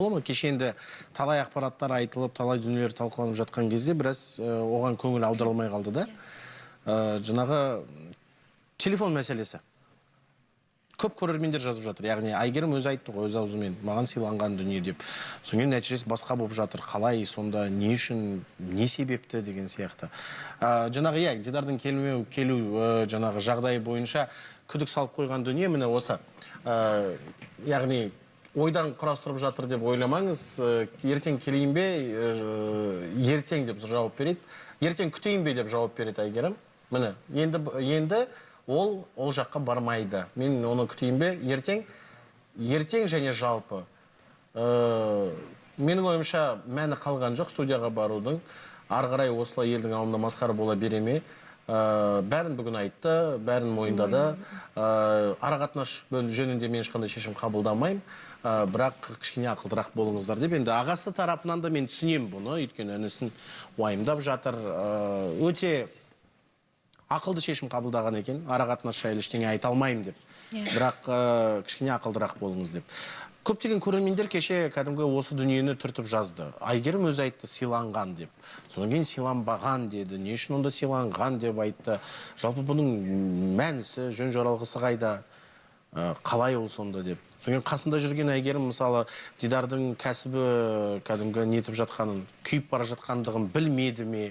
Бола ма? Кеше енді талай ақпараттар айтылып, талай дүниелер талқыланып жатқан кезде біраз оған көңіл аударылмай қалды да. Жаңағы телефон мәселесі. Көп көрермендер жазып жатыр. Яғни Әйгерім өзі айтты ғой өз аузымен, маған сыйланған дүние деп. Содан кейін нәтижесі басқа болып жатыр. Қалай сонда, не үшін, не себепті деген сияқты. Жаңағы иә, Дидардың келмеу, келу жаңағы жағдайы бойынша күдік салып қойған дүние міне осы. Яғни ойдан құрастырып жатыр деп ойламаңыз. Ертең келейін бе, ертең деп жауап береді. Ертең күтейін бе деп жауап береді Әйгерім. Міне, енді ол жаққа бармайды. Мен оны күтейін бе ертең, ертең және жалпы. Менің ойымша, мәні қалған жоқ студияға барудың. Ары қарай осылай елдің алдында масқара бола бере ме? Бәрін бүгін айтты, бәрін мойындады. Ара қатынас жөнінде мен ешқандай шешім қабылдамаймын. Бірақ кішкене ақылдырақ болыңыздар деп. Енді ағасы тарапынан да мен түсінемін бұны, өйткені інісін уайымдап жатыр. Өте ақылды шешім қабылдаған екен, ара қатынас жайлы ештеңе айта алмаймын деп. Бірақ кішкене ақылдырақ болыңыз деп. Көптеген көрермендер кеше кәдімгі осы дүниені түртіп жазды. Әйгерім өзі айтты сыйланған деп. Содан кейін сыйланбаған деді. Не үшін онда сыйланған деп айтты? Жалпы бұның мәнісі, жөн жоралғысы қайда? Қалай ол сонда деп. Содан кейін қасында жүрген Әйгерім, мысалы, Дидардың кәсібі кәдімгі нетіп жатқанын, күйіп бара жатқандығын білмеді ме?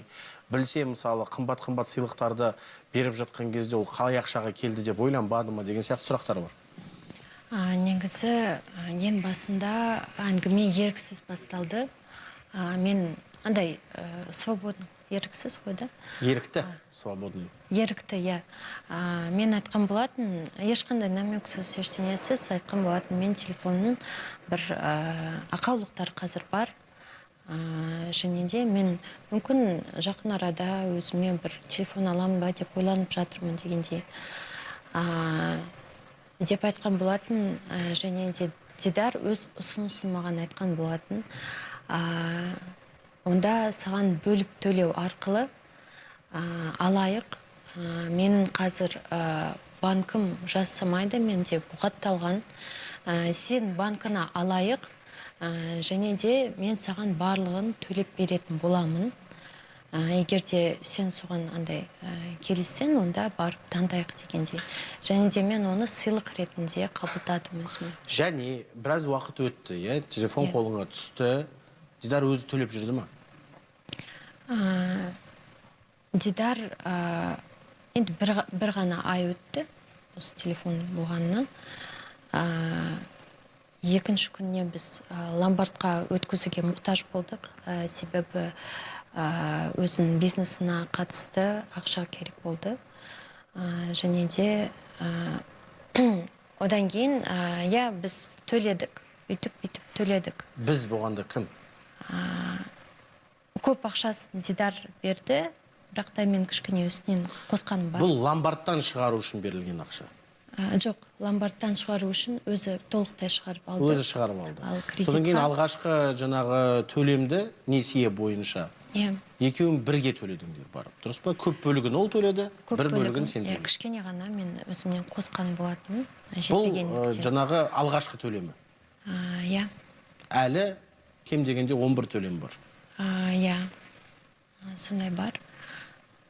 Білсе, мысалы, қымбат-қымбат сыйлықтарды беріп жатқан кезде ол қалай ақшаға келді деп ойланбады ма деген сияқты сұрақтар бар. Негізі ең басында әңгіме еріксіз басталды. Мен андай свободный, еріксіз ғой да. Ерікті, свободный. Ерікті, иә. Мен айтқан болатын, ешқандай намёксіз, ештеңесіз айтқан болатын, мен телефонның бір ақаулықтары қазір бар. Және де мен мүмкін жақын арада өзіме бір телефон аламын ба деп ойланып жатырмын дегендей деп айтқан болатын. Және де Дидар өз ұсынысын маған айтқан болатын. Онда саған бөліп төлеу арқылы алайық. Менің қазір банкім жасамайды, менде бұғатталған. Сен банкына алайық, және де мен саған барлығын төлеп беретін боламын. Егер де сен соған андай келіссең, онда барып таңдайық дегендей. Және де мен оны сыйлық ретінде қабылдадым өзіме. Және біраз уақыт өтті, иә, телефон Иә. қолыңа түсті. Дидар өзі төлеп жүрді ма? Дидар енді бір ғана ай өтті осы телефон болғанына. Екінші күніне біз ломбардқа өткізуге мұқтаж болдық, себебі өзінің бизнесіне қатысты ақша керек болды. Және де одан кейін иә, біз төледік, үйтіп бүйтіп төледік. Біз болғанда кім? Көп ақшасын Дидар берді, бірақ та мен кішкене үстінен қосқаным бар. Бұл ломбардтан шығару үшін берілген ақша? Жоқ, ломбардтан шығару үшін өзі толықтай шығарып алды. Өзі шығарып алды. Ал Содан кейін кредитқа- алғашқы жаңағы төлемді несие бойынша Иә. екеуін бірге төледіңдер барып, дұрыс па? Көп бөлігін ол төледі, Көп бір бөлігін сен иә, төледің. Кішкене ғана мен өзімнен қосқан болатынмын Бұл жетпегендіктен. жаңағы алғашқы төлемі? Иә. Әлі кем дегенде 11 төлем бар. Иә. Сондай бар,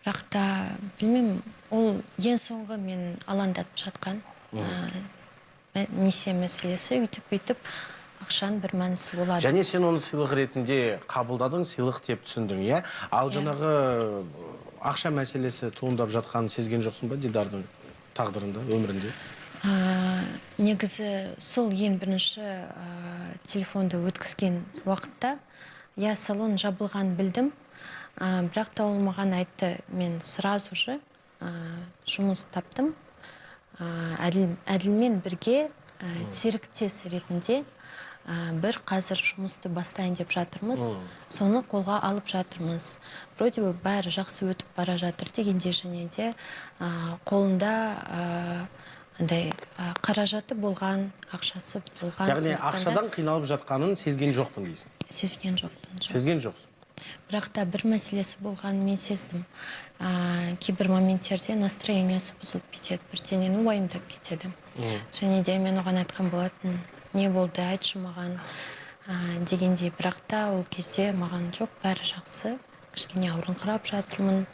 бірақ та білмеймін, ол ең соңғы мен алаңдатып жатқан несие мәселесі. Өйтіп бүйтіп ақшаның бір мәнісі болады. Және сен оны сыйлық ретінде қабылдадың, сыйлық деп түсіндің, иә? Ал Иә. жаңағы ақша мәселесі туындап жатқанын сезген жоқсың ба Дидардың тағдырында, өмірінде? Негізі сол ең бірінші телефонды өткізген уақытта, иә, салон жабылғанын білдім. Бірақ та ол маған айтты: мен сразу же жұмыс таптым. Әділмен бірге серіктес ретінде бір қазір жұмысты бастайын деп жатырмыз, соны қолға алып жатырмыз, вроде бы бәрі жақсы өтіп бара жатыр дегенде. Және де қолында андай қаражаты болған, ақшасы болған. Яғни Сондықтан да ақшадан қиналып жатқанын сезген жоқпын дейсің? Сезген жоқпын, жоқ. Сезген жоқсың. Бірақ та бір мәселесі болғанын мен сездім. Кейбір моменттерде настроениесі бұзылып кетеді, бірдеңені уайымдап кетеді. Және де мен оған айтқан болатын: не болды, айтшы маған. Дегендей. Бірақ та ол кезде маған жоқ, бәрі жақсы, кішкене ауырыңқырап жатырмын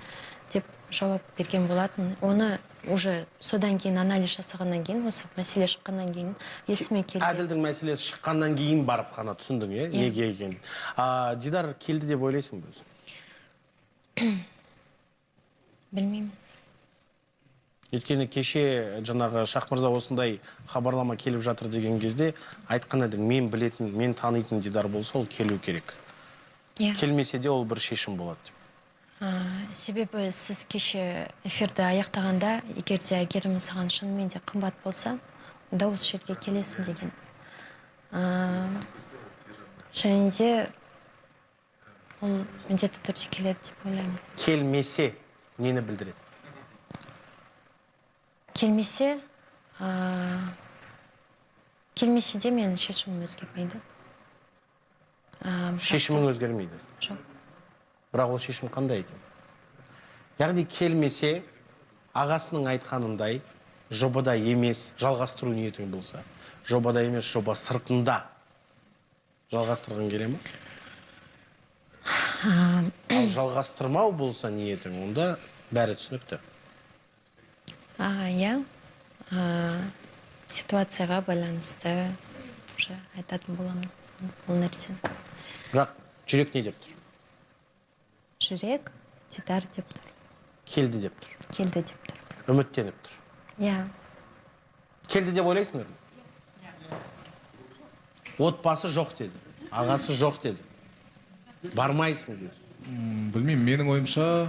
деп жауап берген болатын. Оны уже содан кейін, анализ жасағаннан кейін, осы мәселе шыққаннан кейін есіме келді. Әділдің мәселесі шыққаннан кейін барып қана түсіндің, иә, неге екенін. Дидар келді деп ойлайсың ба өзің? Білмеймін. Өйткені кеше жаңағы Шах мырза осындай хабарлама келіп жатыр деген кезде айтқан едің, мен білетін, мен танитын Дидар болса, ол келу керек. Иә. Келмесе де, ол бір шешім болады деп. Себебі сіз кеше эфирді аяқтағанда, егер де Әйгерім саған шынымен де қымбат болса, онда осы жерге келесің деген. Және де ол міндетті түрде келеді деп ойлаймын. Келмесе нені білдіреді? Келмесе, келмесе де менің шешімім өзгермейді. Шешімің өзгермейді? Жоқ. Бірақ ол шешім қандай екен? Яғни келмесе, ағасының айтқанындай, жобада емес, жалғастыру ниетің болса, жобада емес, жоба сыртында жалғастырғың келе ме? Ал жалғастырмау болса ниетің, онда бәрі түсінікті. Иә, ситуацияға байланысты уже айтатын боламын ол нәрсені. Бірақ жүрек не деп тұр? Жүрек Дидар деп тұр. Келді деп тұр. Келді деп тұр. Үміттеніп тұр. Иә. Келді деп ойлайсыңдар ма? Отбасы жоқ деді, ағасы жоқ деді, бармайсың деді. Білмеймін, менің ойымша,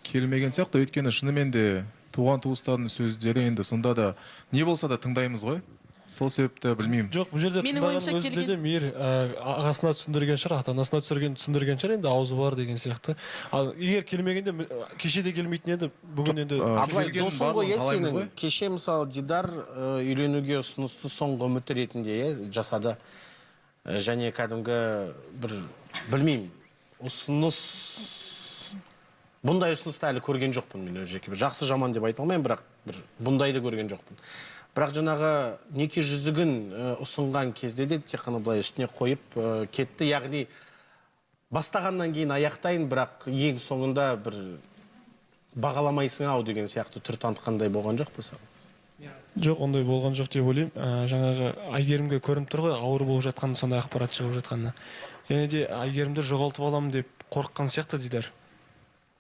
келмеген сияқты, өйткені шынымен де туған туыстардың сөздері енді сонда да не болса да тыңдаймыз ғой, сол себепті білмеймін. Жоқ, бұл жерде Менің тыңдағанның ойымша өзінде де келген- Мейір ағасына түсіндірген шығар, ата анасына түсіндірген шығар, енді аузы бар деген сияқты. Ал егер келмегенде, кеше де келмейтін еді, бүгін енді. Абылай, Келгеннің досың ғой, барлығын иә, қалаймыз сенің. ғой. Кеше, мысалы, Дидар үйленуге ұсынысты соңғы үміті ретінде, иә, жасады. Және кәдімгі бір, білмеймін, ұсыныс, бұндай ұсынысты әлі көрген жоқпын мен өз жеке. Жақсы, жаман деп айта алмаймын, бірақ бір бұндайды көрген жоқпын. Бірақ жаңағы неке жүзігін ұсынған кезде де тек қана былай үстіне қойып кетті. Яғни бастағаннан кейін аяқтайын, бірақ ең соңында бір бағаламайсың ау деген сияқты түр танытқандай болған жоқ па саған? Жоқ, ондай болған жоқ деп ойлаймын. Жаңағы Әйгерімге көрініп тұр ғой ауыр болып жатқаны, сондай ақпарат шығып жатқаны. Және де Әйгерімді жоғалтып аламын деп қорыққан сияқты Дидар,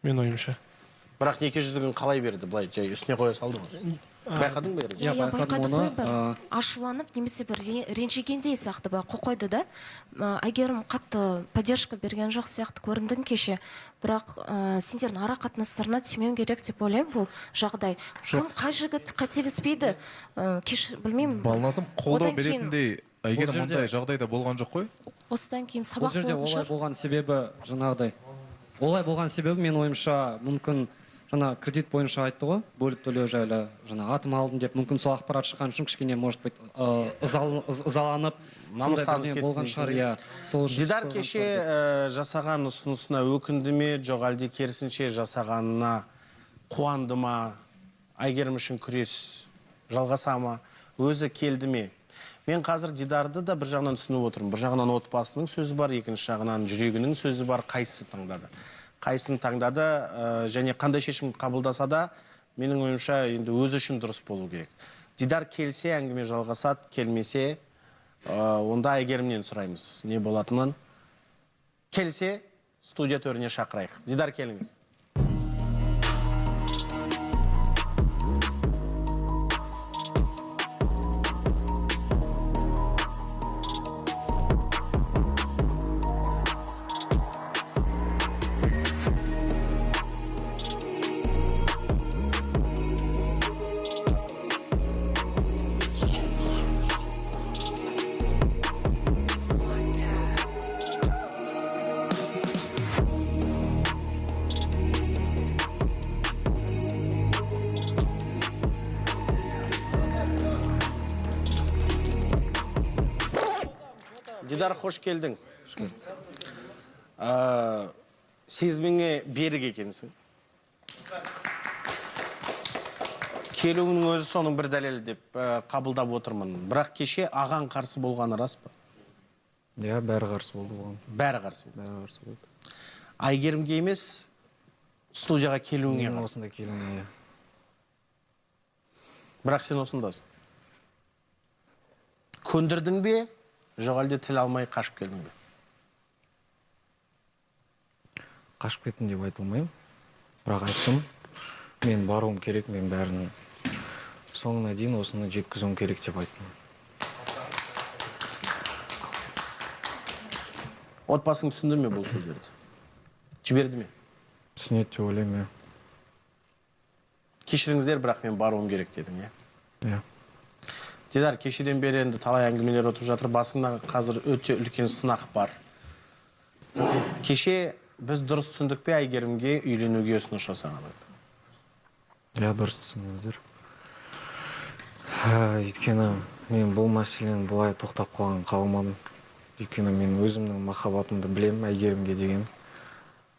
мен ойымша. Бірақ неке жүзігін қалай берді? Былай жай үстіне қоя салды ғой. Байқадың ба, Ерік? Иә, Иә, байқадым байқадық оны. қой, бір ашуланып немесе бір ренжігендей сияқты былай қойды да. Әйгерім қатты поддержка берген жоқ сияқты көріндің кеше, бірақ сендердің ара қатынастарына тимеу керек деп ойлаймын бұл жағдай. Кім, қай жігіт қателеспейді? Кеш, білмеймін. Балназым қолдау Одан кейін- беретіндей Әйгерім Бұл жерде- ондай жағдайда болған жоқ қой. Осыдан кейін Бұл сабақ жерде болатын олай шығар. болған себебі, жаңағыдай, олай болған себебі, менің ойымша, мүмкін жаңа кредит бойынша айтты ғой, бөліп төлеу жайлы, жаңа атым алдым деп, мүмкін сол ақпарат шыққан үшін кішкене, может быть, ызаланып, сондай Намыстанып бірдеңе кетті болған дейсің шығар, бе? иә, сол үшін Дидар қойған кеше шығар деп. Жасаған ұсынысына өкінді ме, жоқ әлде керісінше жасағанына қуанды ма? Әйгерім үшін күрес жалғаса ма? Өзі келді ме? Мен қазір Дидарды да бір жағынан түсініп отырмын. Бір жағынан отбасының сөзі бар, екінші жағынан жүрегінің сөзі бар. Қайсысы таңдады? Қайсысын таңдады, және қандай шешім қабылдаса да, менің ойымша, енді өзі үшін дұрыс болу керек. Дидар келсе, әңгіме жалғасады, келмесе, онда Әйгерімнен сұраймыз не болатынын. Келсе, студия төріне шақырайық. Дидар, келіңіз. Дидар, қош келдің. Сезіміңе берік екенсің. Келуіңнің өзі соның бір дәлелі деп қабылдап отырмын. Бірақ кеше ағаң қарсы болғаны рас па? Иә, бәрі қарсы болды бұған. Бәрі қарсы болды. Бәрі қарсы болды. Әйгерімге емес, студияға келуіңе Менің қарсы. осында келуіме, иә. Бірақ сен осындасың. Көндірдің бе, жоқ әлде тіл алмай қашып келдің бе? Қашып кеттім деп айта алмаймын, бірақ айттым, мен баруым керек, мен бәрін соңына дейін осыны жеткізуім керек деп айттым. Отбасың түсінді ме бұл сөздерді? Жіберді ме? Түсінеді деп ойлаймын, иә. Кешіріңіздер, бірақ мен баруым керек дедің, иә? Иә. Дидар, кешеден бері енді талай әңгімелер өтіп жатыр. Басыңда қазір өте үлкен сынақ бар. Кеше біз дұрыс түсіндік пе Әйгерімге үйленуге ұсыныс жасағанын? Иә, дұрыс түсіндіңіздер. Өйткені мен бұл мәселені бұлай тоқтап қалғанын қаламадым. Өйткені мен өзімнің махаббатымды білемін Әйгерімге деген.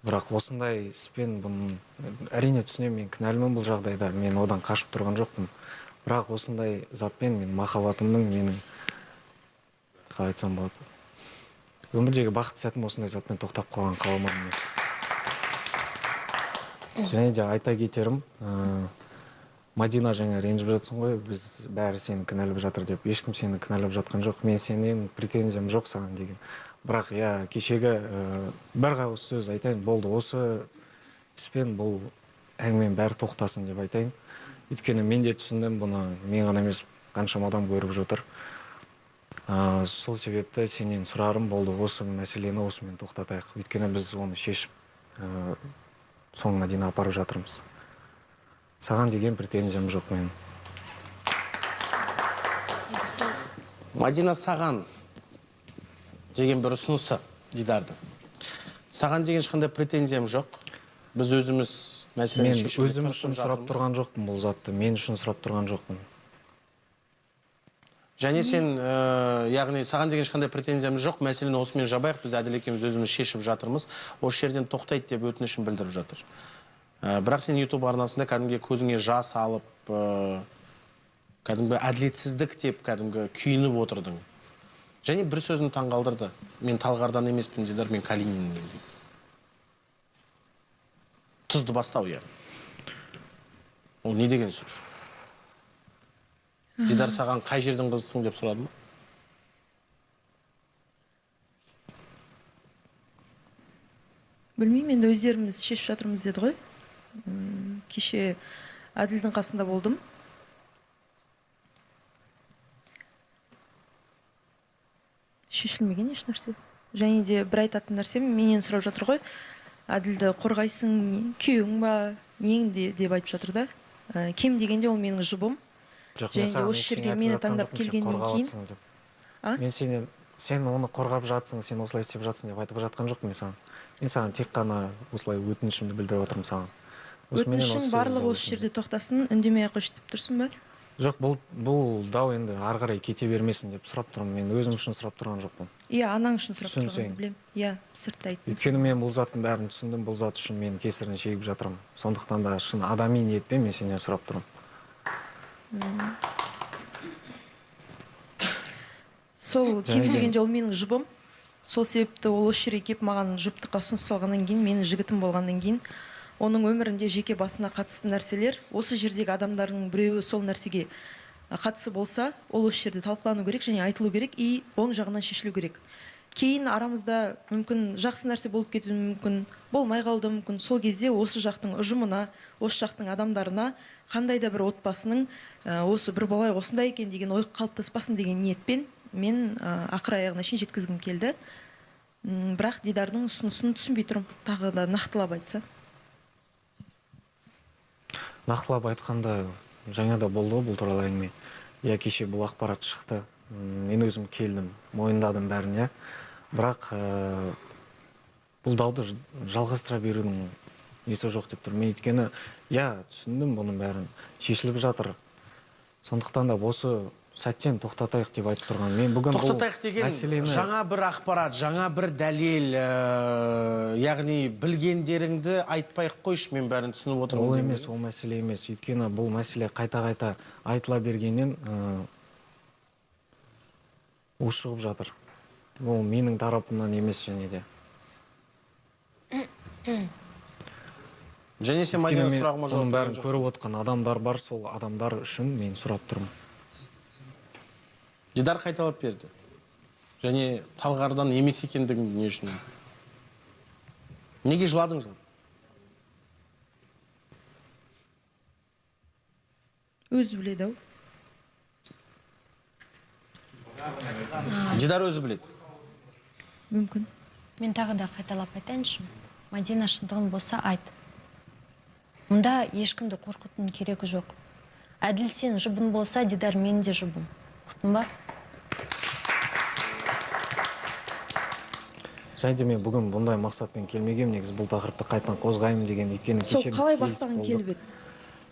Бірақ осындай іспен бұның, әрине, түсінемін, мен кінәлімін бұл жағдайда, мен одан қашып тұрған жоқпын. Бірақ осындай затпен мен махаббатымның, менің, қалай айтсам болады, өмірдегі бақытты сәтім осындай затпен тоқтап қалғанын қаламадым мен. Және де айта кетерім, Мадина, жаңа ренжіп жатсың ғой, біз бәрі сені кінәлап жатыр деп. Ешкім сені кінәлап жатқан жоқ, мен сенен претензиям жоқ саған деген. Бірақ, иә, кешегі бір ауыз сөз айтайын, болды, осы іспен бұл әңгіменің бәрі тоқтасын деп айтайын. Өйткені мен де түсіндім бұны, мен ғана емес, қаншама адам көріп жатыр. Сол себепті сенен сұрарым, болды, осы мәселені осымен тоқтатайық. Өйткені біз оны шешіп, соңына дейін апарып жатырмыз. Саған деген претензиям жоқ менің. Негізі Мадина, саған деген бір ұсынысы Дидардың. Саған деген ешқандай претензиям жоқ. Біз өзіміз мәселені Мен шешуге өзім тырысып үшін сұрап жатырмыз. тұрған жоқпын бұл затты, мен үшін сұрап тұрған жоқпын. Және сен, яғни саған деген ешқандай претензиямыз жоқ, мәселені осымен жабайық, біз Әділ екеуміз өзіміз шешіп жатырмыз. Осы жерден тоқтайды деп өтінішін білдіріп жатыр. Бірақ сен YouTube арнасында кәдімгі көзіңе жас алып, кәдімгі әділетсіздік деп кәдімгі күйініп отырдың. Және бір сөзін таңғалдырды. Мен Талғардан емеспін, Дидар, мен Калининнен дейді. Тұзды бастау, яғни. Ол не деген сөз? Дидар саған қай жердің қызысың деп сұрады ма? Білмеймін, енді өздеріміз шешіп жатырмыз деді ғой. Кеше Әділдің қасында болдым. Шешілмеген еш нәрсе. Және де бір айтатын нәрсем, менен сұрап жатыр ғой, Әділді қорғайсың, күйеуің ба, нең деп айтып жатыр да. Кем дегенде ол менің жұбым. Жоқ, Және мен де саған осы ештеңе жерге айтып мені жатқан таңдап жоқпын, сен келгеннен қорғап кейін. жатсың деп. А? Мен сенен, сен оны қорғап жатсың, сен осылай істеп жатсың деп айтып жатқан жоқпын мен саған. Мен саған тек қана осылай өтінішімді білдіріп отырмын саған. Осыменен Өтінішің осы барлығы сөзді осы жерде тоқтасын, үндемей ақ қойшы деп тұрсың ба? Жоқ, бұл дау енді ары қарай кете бермесін деп сұрап тұрмын. Мен өзім үшін сұрап тұрған жоқпын. Иә, анаң үшін сұрап Түсінсең. тұрғаныңды білемін. Иә, сыртта айттым. Өйткені мен бұл заттың бәрін түсіндім, бұл зат үшін мен кесірін шегіп жатырмын. Сондықтан да шын адами ниетпен мен сенен сұрап тұрмын. Сол кем Және де- дегенде ол менің жұбым. Сол себепті ол осы жерге келіп маған жұптыққа ұсыныс салғаннан кейін, менің жігітім болғаннан кейін, оның өмірінде жеке басына қатысты нәрселер, осы жердегі адамдардың біреуі сол нәрсеге қатысы болса, ол осы жерде талқылану керек және айтылу керек и оң жағынан шешілу керек. Кейін арамызда мүмкін жақсы нәрсе болып кетуі мүмкін, болмай қалуы да мүмкін. Сол кезде осы жақтың ұжымына, осы жақтың адамдарына қандай да бір отбасының, осы бір болай осындай екен деген ой қалыптаспасын деген ниетпен мен ақыр аяғына шейін жеткізгім келді. Бірақ Дидардың ұсынысын түсінбей тұрмын, тағы да нақтылап айтса. Нақтылап айтқанда, жаңа да болды ғой бұл туралы әңгіме. Иә, кеше бұл ақпарат шықты. Мен өзім келдім, мойындадым бәрін, иә. Бірақ бұл дауды жалғастыра берудің несі жоқ деп тұрмын. Мен өйткені, иә, түсіндім бұның бәрін, шешіліп жатыр. Сондықтан да осы сәттен тоқтатайық деп айтып тұрған. Мен бүгін бұл Тоқтатайық деген мәселені жаңа бір ақпарат, жаңа бір дәлел, яғни білгендеріңді айтпай ақ қойшы, мен бәрін түсініп отырмын Ол деген емес, ол мәселе емес. Өйткені бұл мәселе қайта-қайта айтыла бергеннен ушығып жатыр. Ол менің тарапымнан емес және де. Және сен Өйткені Мадина мен сұрағыма жауап оның берген бәрін жоқсың. көріп отқан адамдар бар, сол адамдар үшін мен сұрап тұрмын. Дидар қайталап берді. Және Талғардан емес екендігін не үшін? Неге жыладың жылап? Өзі біледі ау. Дидар өзі біледі. Мүмкін. Мен тағы да қайталап айтайыншы. Мадина, шындығын болса айт. Мұнда ешкімді қорқытудың керегі жоқ. Әділ сен жұбын болса, Дидар мен де жұбым. Ұқтың ба? Және де мен бүгін бұндай мақсатпен келмегенмін, негізі бұл тақырыпты қайтадан қозғаймын деген, өйткені Сол кеше біз қалай келісіп бастағың болдық. келіп еді?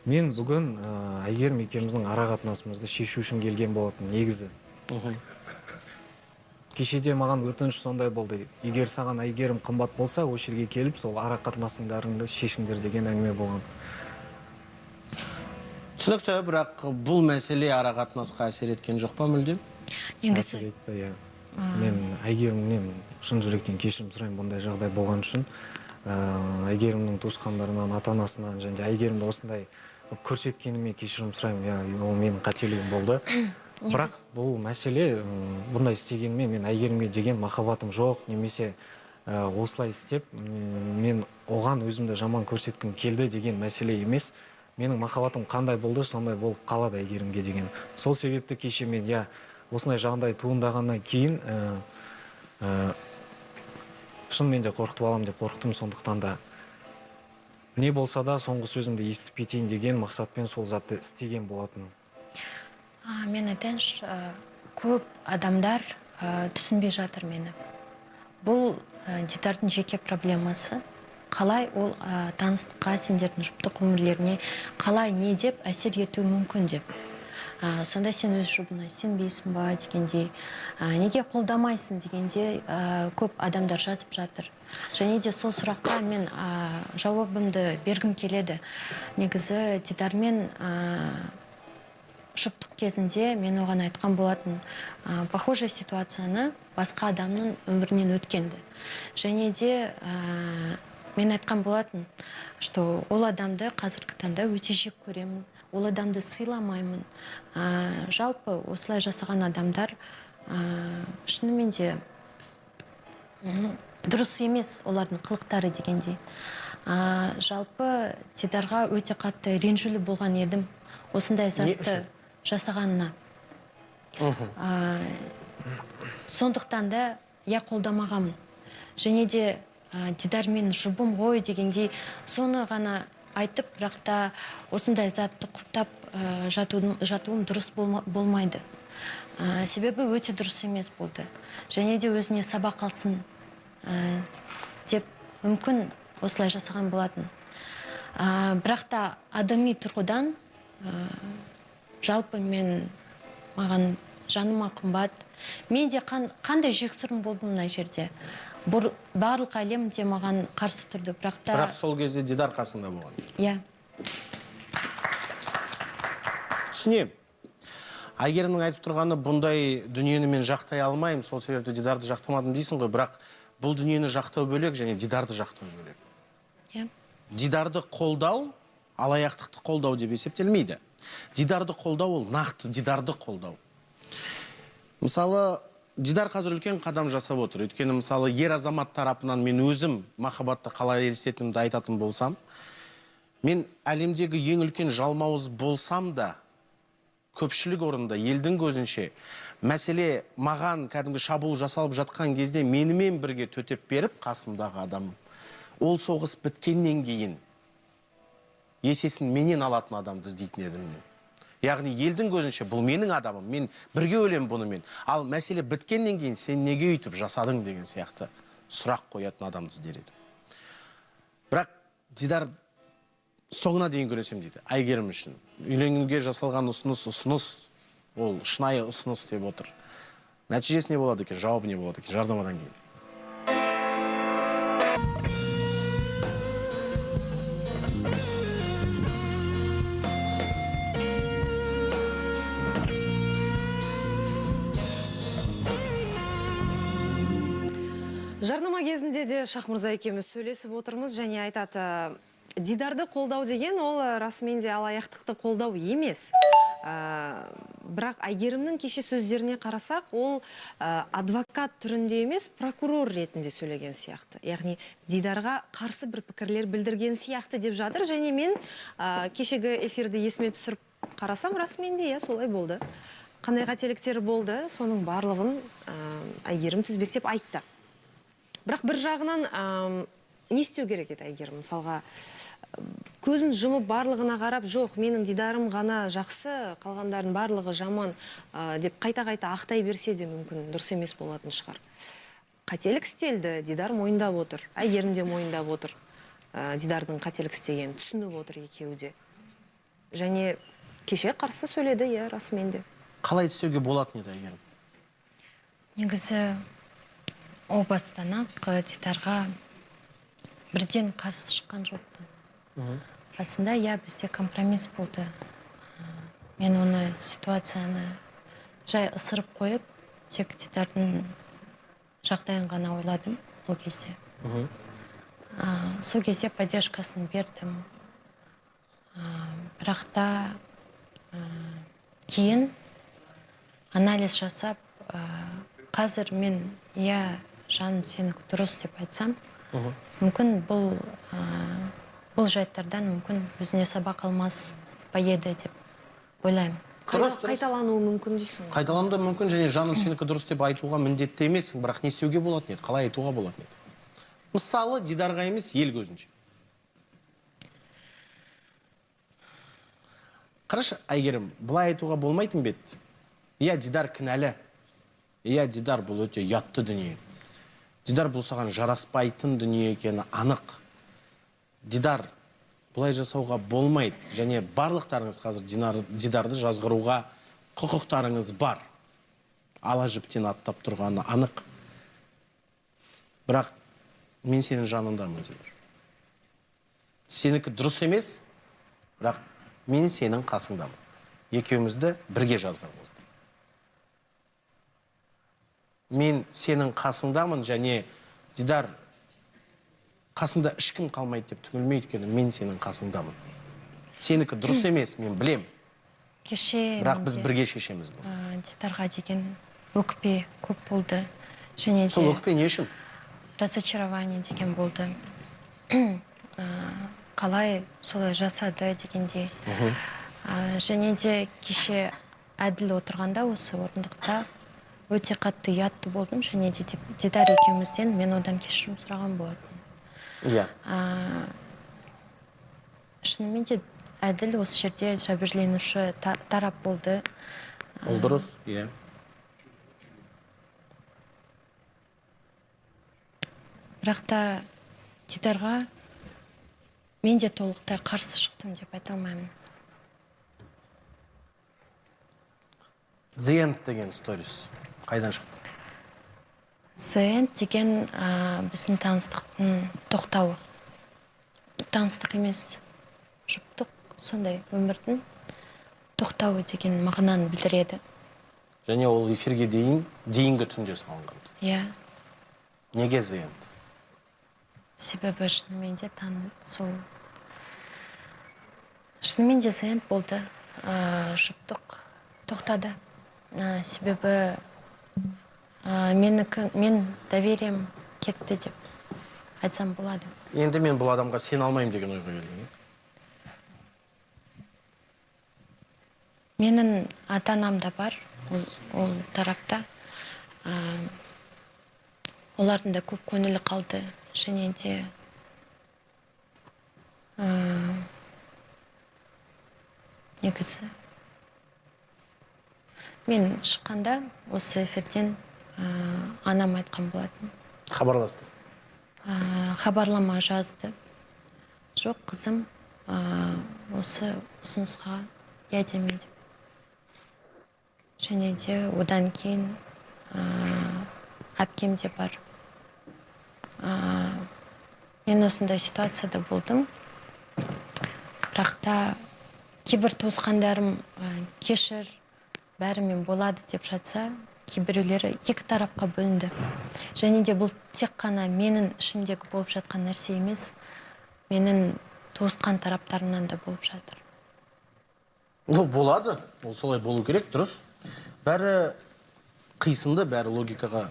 Мен бүгін Әйгерім екеуміздің ара қатынасымызды шешу үшін келген болатын негізі. Кешеде маған өтініш сондай болды. Егер саған Әйгерім қымбат болса, осы жерге келіп сол ара қатынасыңдарыңды шешіңдер деген әңгіме болған. Түсінікті, бірақ бұл мәселе ара қатынасқа әсер еткен жоқ па мүлдем? Негізі Әсер етті, иә. Мен Әйгерімнен шын жүректен кешірім сұраймын бұндай жағдай болған үшін. Әйгерімнің туысқандарынан, ата-анасынан және де Әйгерімді осындай қылып көрсеткеніме кешірім сұраймын. Иә, ол менің қателігім болды. Бірақ бұл мәселе, бұндай істегеніме мен Әйгерімге деген махаббатым жоқ, немесе осылай істеп, мен оған өзімді жаман көрсеткім келді деген мәселе емес. Менің махаббатым қандай болды, сондай болып қалады Әйгерімге деген. Сол себепті кеше мен, иә, осындай жағдай туындағаннан кейін, шынымен де қорқытып аламын деп қорықтым, сондықтан да не болса да соңғы сөзімді естіп кетейін деген мақсатпен сол затты істеген болатын. Мен айтайыншы, көп адамдар түсінбей жатыр мені. Бұл Дидардың жеке проблемасы. Қалай ол таныстыққа, сендердің жұптық өмірлеріне қалай не деп әсер етуі мүмкін деп. Сонда сен өз жұбына сенбейсің ба дегендей, неге қолдамайсың дегенде, көп адамдар жазып жатыр. Және де сол сұраққа мен жауабымды бергім келеді. Негізі Дидармен жұптық кезінде мен оған айтқан болатын, похожая ситуацияны басқа адамның өмірінен өткенді. Және де мен айтқан болатын, что ол адамды қазіргі таңда өте жек көремін, ол адамды сыйламаймын. Жалпы осылай жасаған адамдар, шынымен де, дұрыс емес олардың қылықтары дегендей. Жалпы Дидарға өте қатты ренжулі болған едім осындай Не затты үшін? жасағанына. Сондықтан да я қолдамағанмын. Және де Дидар мен жұбым ғой дегендей соны ғана айтып, бірақ та осындай затты құптап жатуым дұрыс болмайды. Себебі өте дұрыс емес болды. Және де өзіне сабақ алсын деп мүмкін осылай жасаған болатын. Бірақ та адами тұрғыдан, жалпы мен маған жаныма қымбат. Мен де қандай жексұрын болдым мына жерде. Барлық әлем де маған қарсы тұрды, бірақ та Бірақ сол кезде Дидар қасында болған. Иә. Түсінемін. Әйгерімнің айтып тұрғаны, бұндай дүниені мен жақтай алмаймын, сол себепті Дидарды жақтамадым дейсің ғой, бірақ бұл дүниені жақтау бөлек және Дидарды жақтау бөлек. Иә. Дидарды қолдау алаяқтықты қолдау деп есептелмейді. Дидарды қолдау ол нақты Дидарды қолдау. Мысалы, Дидар қазір үлкен қадам жасап отыр. Өйткені, мысалы, ер азамат тарапынан мен өзім махаббатты қалай елестетінімді айтатын болсам, мен әлемдегі ең үлкен жалмауыз болсам да, көпшілік орында елдің көзінше мәселе маған кәдімгі шабуыл жасалып жатқан кезде менімен бірге төтеп беріп қасымдағы адам, ол соғыс біткеннен кейін есесін менен алатын адамды іздейтін едім мен. Яғни елдің көзінше бұл менің адамым, мен бірге өлемін бұнымен. Ал мәселе біткеннен кейін сен неге өйтіп жасадың деген сияқты сұрақ қоятын адамды іздер едім. Бірақ Дидар соңына дейін күресемін дейді Әйгерім үшін. Үйленуге жасалған ұсыныс, ұсыныс, ол шынайы ұсыныс деп отыр. Нәтижесі не болады екен, жауабы не болады екен жарнамадан кейін. Жарнама кезінде де Шахмырза екеуміз сөйлесіп отырмыз және айтады, Дидарды қолдау деген ол расымен де алаяқтықты қолдау емес. Бірақ Әйгерімнің кеше сөздеріне қарасақ, ол адвокат түрінде емес, прокурор ретінде сөйлеген сияқты. Яғни Дидарға қарсы бір пікірлер білдірген сияқты деп жатыр. Және мен кешегі эфирді есіме түсіріп қарасам, расымен де иә солай болды. Қандай қателіктері болды, соның барлығын Әйгерім тізбектеп айтты. Бірақ бір жағынан не істеу керек еді Әйгерім? Мысалға, көзін жұмып барлығына қарап, жоқ, менің Дидарым ғана жақсы, қалғандардың барлығы жаман деп қайта-қайта ақтай берсе де мүмкін дұрыс емес болатын шығар. Қателік істелді, Дидар мойындап отыр, Әйгерім де мойындап отыр. Дидардың қателік істегенін түсініп отыр екеуі де. Және кеше қарсы сөйледі, иә, расымен де. Қалай істеуге болатын еді, Әйгерім? Негізі о бастан-ақ Дидарға бірден қарсы шыққан жоқпын. Басында, иә, бізде компромисс болды. Мен оны ситуацияны жай ысырып қойып, тек Дидардың жағдайын ғана ойладым ол кезде. Сол кезде поддержкасын бердім. Бірақ та кейін анализ жасап, қазір мен, иә, жаным, сенікі дұрыс деп айтсам, мүмкін бұл жайттардан мүмкін өзіне сабақ алмас па еді деп ойлаймын. Қайталануы мүмкін дейсің ғой. Қайталануы да мүмкін, және жаным сенікі дұрыс деп айтуға міндетті емессің, бірақ не істеуге болатын еді, қалай айтуға болатын еді? Мысалы, Дидарға емес, ел көзінше. Қарашы, Әйгерім, былай айтуға болмайтын бе еді? Иә, Дидар кінәлі. Иә, Дидар, бұл өте ұятты дүние. Дидар, бұл саған жараспайтын дүние екені анық. Дидар, бұлай жасауға болмайды. Және барлықтарыңыз қазір Дидарды жазғыруға құқықтарыңыз бар. Ала жіптен аттап тұрғаны анық. Бірақ мен сенің жаныңдамын, Дидар. Сенікі дұрыс емес, бірақ мен сенің қасыңдамын. Екеумізді бірге жазғанбыз. Мен сенің қасыңдамын және Дидар, қасында ешкім қалмайды деп түңілмей, өйткені мен сенің қасыңдамын. Сенікі дұрыс емес, мен білем. Кеше Бірақ біз менде, бірге шешеміз бұны. Дидарға деген өкпе көп болды. Және де Сол өкпе не үшін? Разочарование деген болды. Қалай солай жасады дегендей. Және де кеше Әділ отырғанда осы орындықта өте қатты ұятты болдым. Және де Дидар екеумізден мен одан кешірім сұраған болатын. Шынымен де Әділ осы жерде жәбірленуші тарап болды. Ол дұрыс, иә. Бірақ та Дидарға мен де толықтай қарсы шықтым деп айта алмаймын. The End деген сторис қайдан шықты? The End деген біздің таныстықтың тоқтауы. Таныстық емес, жұптық, сондай өмірдің тоқтауы деген мағынаны білдіреді. Және ол эфирге дейінгі түнде салынған. Иә. Неге The End? Себебі шынымен де сол шынымен де The End болды. Жұптық тоқтады. Себебі мен доверием кетті деп айтсам болады. Енді мен бұл адамға сене алмаймын деген ойға келдің, иә? Менің ата-анам да бар ол тарапта. Олардың да көп көңілі қалды. Және де, негізі мен шыққанда осы эфирден, анам айтқан болатын. Хабарласты? Хабарлама жазды. Жоқ, қызым, осы ұсынысқа иә деме деп. Және де одан кейін, әпкем де бар. Мен осындай ситуацияда болдым. Бірақ та кейбір туысқандарым, кешір, бәрімен болады деп жатса, Кейбіреулері екі тарапқа бөлінді. Және де бұл тек қана менің ішімдегі болып жатқан нәрсе емес, менің туысқан тараптарымнан да болып жатыр. Ол болады, ол солай болу керек, дұрыс. Бәрі қисынды, бәрі логикаға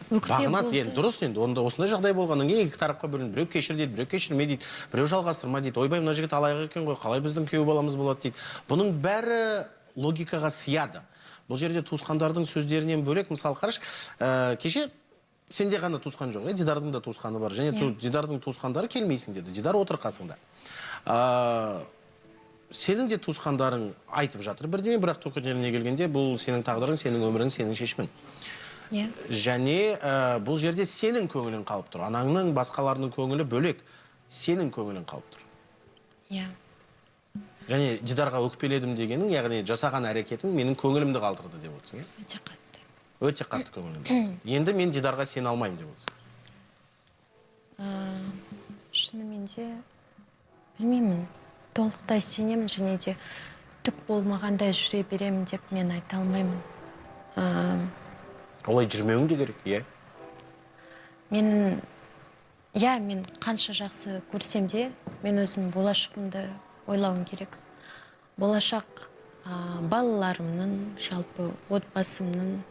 Өкпе бағынады. болды. Енді дұрыс, енді онда осындай жағдай болғаннан кейін екі тарапқа бөлінді. Біреу кешір дейді, біреу кешірме дейді, біреу жалғастырма дейді. Ойбай, мына жігіт алаяқ екен ғой, қалай біздің күйеу баламыз болады дейді. Бұның бәрі логикаға сияды. Бұл жерде туысқандардың сөздерінен бөлек, мысалы, қарашы, кеше сенде ғана туысқан жоқ, Дидардың да туысқаны бар. Және Дидардың туысқандары келмейсің деді. Дидар отыр қасыңда. Сенің де туысқандарың айтып жатыр бірдеме, бірақ түктеріне келгенде бұл сенің тағдырың, сенің өмірің, сенің шешімің. Және бұл жерде сенің көңілің қалып тұр. Анаңның, басқаларының көңілі бөлек, сенің көңілің қалып тұр. Және Дидарға өкпеледім дегенің, яғни жасаған әрекетің менің көңілімді қалдырды деп отырсың, иә? Өте қатты. Өте қатты көңілімді қалдырды. Енді мен Дидарға сене алмаймын деп отырсың. Шынымен де білмеймін, толықтай сенемін және де түк болмағандай жүре беремін деп мен айта алмаймын. Олай жүрмеуің де керек, иә? Мен қанша жақсы көрсем де, мен өзім болашағымды ойлауым керек. Болашақ, балаларымның, жалпы отбасымның,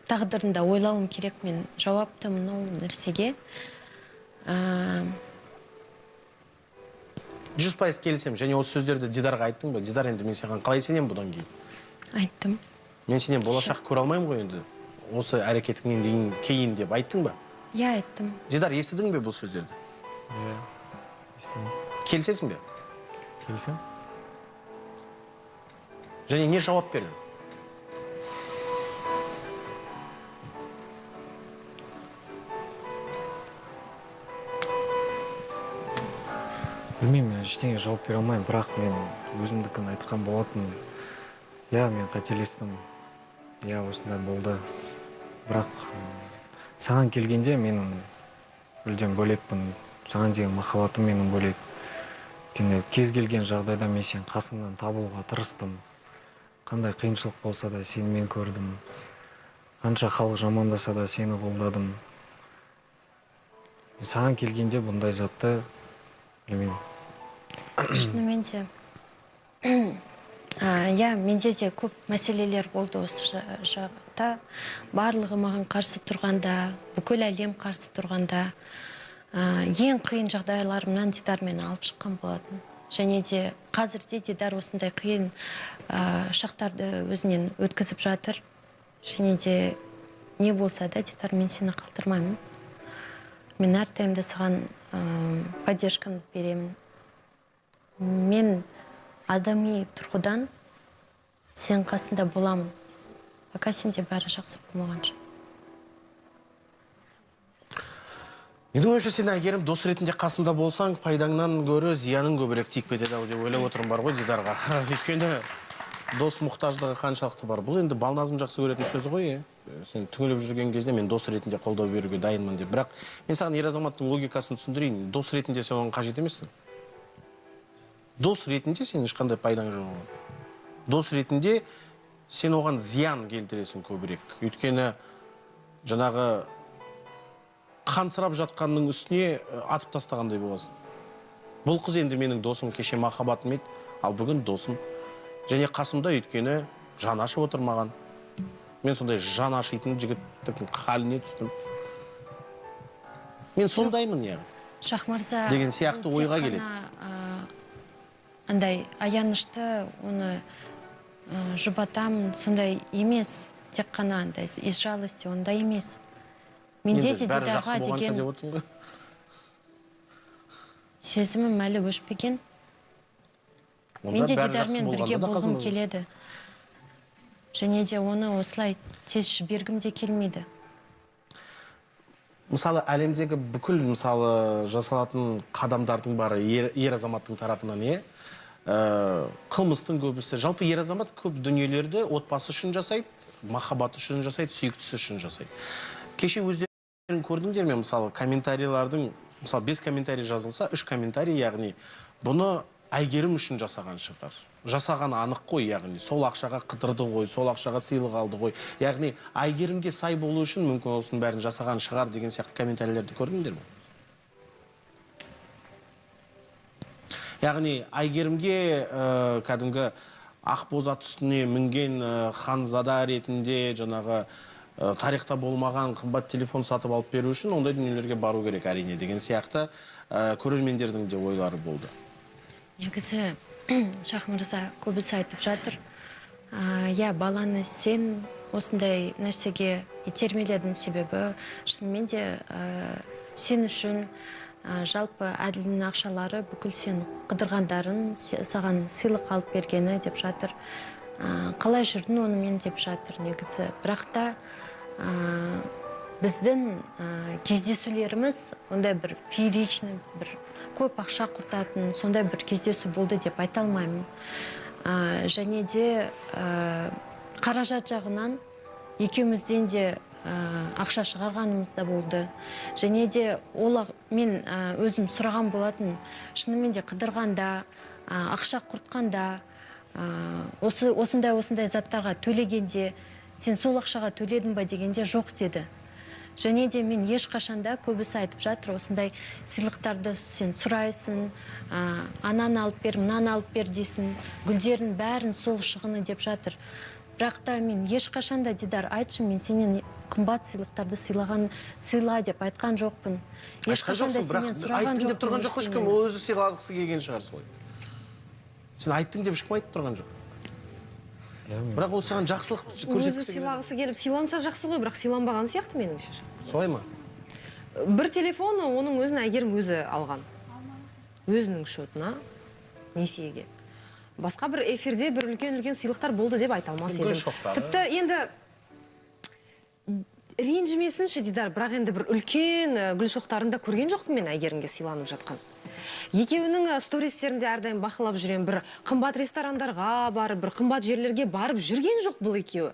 тағдырын да ойлауым керек. Мен жауаптымын ол нәрсеге. 100% келісемін. Және осы сөздерді Дидарға айттың ба? Дидар, енді мен саған қалай сенемін бұдан кейін? Айттым. Мен сенен болашақ көре алмаймын ғой енді. Осы әрекетіңнен дейін кейін деп айттың ба? Иә, айттым. Дидар, естідің бе бұл сөздерді? Иә, естідім. Келісесің бе? Келісемін. Және не жауап бердің? Білмеймін, мен ештеңе жауап бере алмаймын, бірақ мен өзімдікін айтқан болатын. Иә, мен қателестім. Иә, осындай болды. Бірақ саған келгенде менің мүлдем бөлекпін. Саған деген махаббатым менің бөлек. Өйткені кез келген жағдайда мен сенің қасыңнан табылуға тырыстым. Қандай қиыншылық болса да сені мен көрдім. Қанша халық жамандаса да сені қолдадым. Мен саған келгенде бұндай затты білмеймін. Шынымен де. Иә, менде де көп мәселелер болды осы жақта. Барлығы маған қарсы тұрғанда, бүкіл әлем қарсы тұрғанда, ең қиын жағдайларымнан Дидар мені алып шыққан болатын. Және де қазір де Дидар осындай қиын, шақтарды өзінен өткізіп жатыр. Және де не болса да, Дидар, мен сені қалдырмаймын. Мен әрдайым да саған, поддержкамды беремін. Мен адами тұрғыдан сен қасында боламын. Пока сенде бәрі жақсы болмағанша. Менің ойымша, сен, Әйгерім, дос ретінде қасында болсаң, пайдаңнан гөрі зияның көбірек тиіп кетеді ау деп ойлап отырмын бар ғой Дидарға. Өйткені дос мұқтаждығы қаншалықты бар. Бұл енді Балназым жақсы көретін сөзі ғой, е? Сен түңіліп жүрген кезде мен дос ретінде қолдау беруге дайынмын деп. Бірақ мен саған ер азаматтың логикасын түсіндірейін. Дос ретінде сен оған қажет емессің. Дос ретінде сен ешқандай пайдаң жоқ оған. Дос ретінде сен оған зиян келтіресің көбірек. Өйткені жаңағы қансырап жатқанның үстіне атып тастағандай боласың. Бұл қыз енді менің досым, кеше махаббатым еді, ал бүгін досым. Және қасымда, өйткені жан ашып отыр маған. Мен сондай жан ашитын жігіттің халіне түстім. Мен сондаймын, яғни. Шахмырза, Деген сияқты ол тек ойға келеді. қана, андай аянышты, оны жұбатамын, сондай емес, тек қана андай из жалости, ондай емес. Менде Енді де бәрі Дидарға жақсы болғанша деген деп отырсың ғой. сезімім әлі өшпеген. Онда Мен де бәрі жақсы Дидармен бірге болғанда да болғым қасында келеді. Және де оны осылай тез жібергім де келмейді. Мысалы, әлемдегі бүкіл, мысалы, жасалатын қадамдардың бары ер азаматтың тарапынан, е? Қылмыстың көбісі. Жалпы ер азамат көп дүниелерді отбасы үшін жасайды, махаббаты үшін жасайды, сүйіктісі үшін жасайды. Кеше өздерің көрдіңдер ме, мысалы, комментарийлардың, мысалы, 5 комментарий жазылса, 3 комментарий, яғни бұны Әйгерім үшін жасаған шығар. Жасағаны анық қой, яғни сол ақшаға қыдырды ғой, сол ақшаға сыйлық алды ғой. Яғни Әйгерімге сай болу үшін мүмкін осының бәрін жасаған шығар деген сияқты комментарийлерді көрдіңдер ме? Яғни Әйгерімге кәдімгі ақбоз ат үстіне мінген ханзада ретінде жаңағы тарихта болмаған қымбат телефон сатып алып беру үшін ондай дүниелерге бару керек әрине деген сияқты көрермендердің де ойлары болды. Негізі, Шах мырза, көбісі айтып жатыр, иә, баланы сен осындай нәрсеге итермеледің, себебі шынымен де сен үшін жалпы Әділдің ақшалары бүкіл сен қыдырғандарың, саған сыйлық алып бергені деп жатыр. Қалай жүрдің онымен деп жатыр негізі. Бірақ та біздің кездесулеріміз ондай бір фееричный, бір көп ақша құртатын сондай бір кездесу болды деп айта алмаймын. Және де қаражат жағынан екеумізден де ақша шығарғанымыз да болды. Және де ол мен өзім сұраған болатын, шынымен де қыдырғанда, ақша құртқанда, осы осындай осындай заттарға төлегенде сен сол ақшаға төледің ба дегенде, жоқ деді. Және де мен ешқашанда, көбісі айтып жатыр, осындай сыйлықтарды сен сұрайсың, ананы алып бер, мынаны алып бер дейсің, гүлдердің бәрін сол шығыны деп жатыр. Бірақ та мен ешқашанда, Дидар, айтшы, мен сенен қымбат сыйлықтарды сыйлаған, сыйла деп айтқан жоқпын. Айтқан Ешқашан да жоқсың, бірақ сенен сұраған айттың деп жоқпын тұрған жоқ қой ешкім. ештеңені. Ол өзі сыйлағысы келген шығар солай. Сен айттың деп ешкім айтып тұрған жоқ. Иә, мен Бірақ ол саған жақсылық Өзі көрсеткісі келген. сыйлағысы келіп сыйланса жақсы ғой, бірақ сыйланбаған сияқты меніңше. Солай ма? Бір телефон, оның өзін Әйгерім өзі алған өзінің счетына несиеге. Басқа бір эфирде бір үлкен үлкен сыйлықтар болды деп айта алмас Гүл едім. шоқтары. Тіпті енді ренжімесінші Дидар, бірақ енді бір үлкен гүл шоқтарын да көрген жоқпын мен Әйгерімге сыйланып жатқан. Екеуінің стористерінде әрдайым бақылап жүремін, бір қымбат ресторандарға барып, бір қымбат жерлерге барып жүрген жоқ бұл екеуі.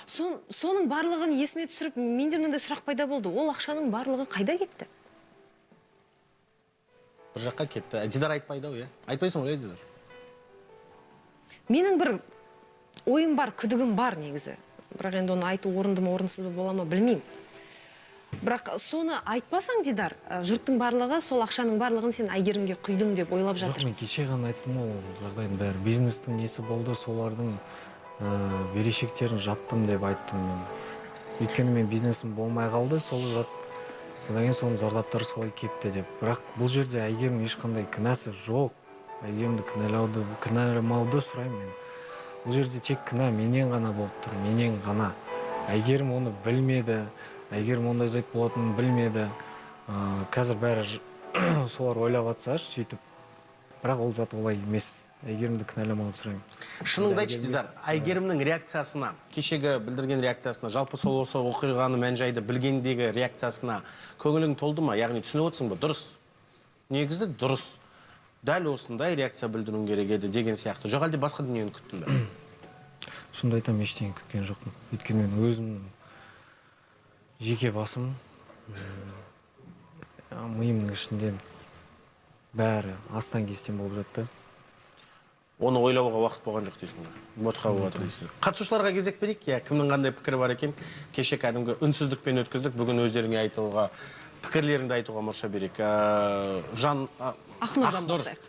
Соның барлығын есіме түсіріп, менде мынандай сұрақ пайда болды: ол ақшаның барлығы қайда кетті? Бір жаққа кетті. Дидар айтпайды ау, иә? Айтпайсың ғой, иә, Дидар? Менің бір ойым бар, күдігім бар негізі, бірақ енді оны айту орынды ма, орынсыз ба бола ма, білмеймін. Бірақ соны айтпасаң, Дидар, жұрттың барлығы сол ақшаның барлығын сен Әйгерімге құйдың деп ойлап Жоқ, жатыр. мен кеше ғана айттым ғой, ол жағдайдың бәрі бизнестің несі болды, солардың берешектерін жаптым деп айттым мен. Өйткені мен бизнесім болмай қалды сол зат, содан кейін соның зардаптары солай кетті деп. Бірақ бұл жерде Әйгерім ешқандай кінәсі жоқ. Әйгерімді кінәламауды сұраймын мен. Бұл жерде тек кінә менен ғана болып тұр, менен ғана. Әйгерім оны білмеді, Әйгерім ондай зат болатынын білмеді. Қазір бәрі солар ойлап жатсашы сөйтіп, бірақ ол зат олай емес. Әйгерімді кінәламауды сұраймын. Шыныңды айтшы, Әйгерім Дидар, емес, Әйгерімнің реакциясына, кешегі білдірген реакциясына, жалпы сол осы оқиғаны, мән жайды білгендегі реакциясына көңілің толды ма? Яғни түсініп отырсың ба, дұрыс, негізі дұрыс, дәл осындай реакция білдіруің керек еді деген сияқты, жоқ әлде басқа дүниені күттің бе? Шынымды айтамын, ештеңе күткен жоқпын. Өйткені мен өзімнің жеке басым, миымның ішінде бәрі астан кестен болып жатты. Оны ойлауға уақыт болған жоқ дейсің ғой, ботқа болып жатыр дейсің ғой. Қатысушыларға кезек берейік, иә, кімнің қандай пікірі бар екен? Кеше кәдімгі үнсіздікпен өткіздік, бүгін өздеріңе айтуға, пікірлеріңді айтуға мұрша берейік. Жан Ақнұрдан Ақнұр. бастайық.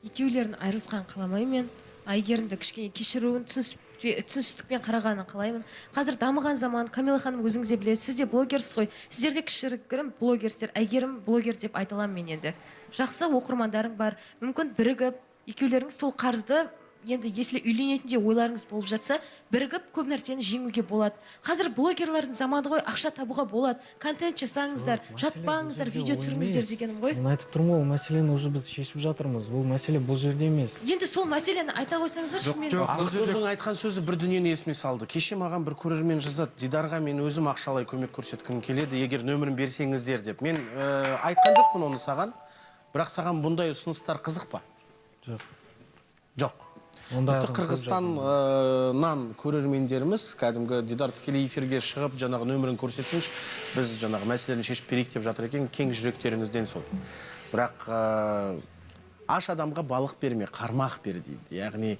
Екеулерін айырылысқанын қаламаймын мен. Әйгерімді кішкене кешіруін, түсіністікпен қарағанын қалаймын. Қазір дамыған заман, Камила ханым, өзіңіз де білесіз, сіз де блогерсіз ғой, сіздер де кішігірім блогерсіздер. Әйгерім блогер деп айта аламын мен енді. Жақсы оқырмандарың бар, мүмкін, бірігіп екеулеріңіз сол қарызды, енді если үйленетін де ойларыңыз болып жатса, бірігіп көп нәрсені жеңуге болады. Қазір блогерлардың заманы ғой, ақша табуға болады. Контент жасаңыздар, Жоқ, мәселе бұл жатпаңыздар, жерде видео ол түсіріңіздер емес. дегенім ғой. Мен айтып тұрмын ғой, ол мәселені уже біз шешіп жатырмыз. Бұл мәселе бұл жерде емес. Енді сол мәселені айта қойсаңыздаршы мен. Жоқ, бұл жерде Ақнұрдың айтқан сөзі бір дүниені есіме салды. Кеше маған бір көрермен жазады: «Дидарға мен өзім ақшалай көмек көрсеткім келеді, егер нөмірін берсеңіздер», — деп. Мен айтқан жоқпын оны саған, бірақ саған бұндай ұсыныстар қызық па? Жоқ. Жоқ. Ондай Тіпті адам көп Қырғызстаннан көрермендеріміз кәдімгі «Дидар тікелей эфирге шығып, жаңағы нөмірін көрсетсінші, біз жаңағы мәселені шешіп берейік» деп жатыр екен. Кең жүректеріңізден сол. Бірақ Аш адамға балық берме, қармақ бер дейді. Яғни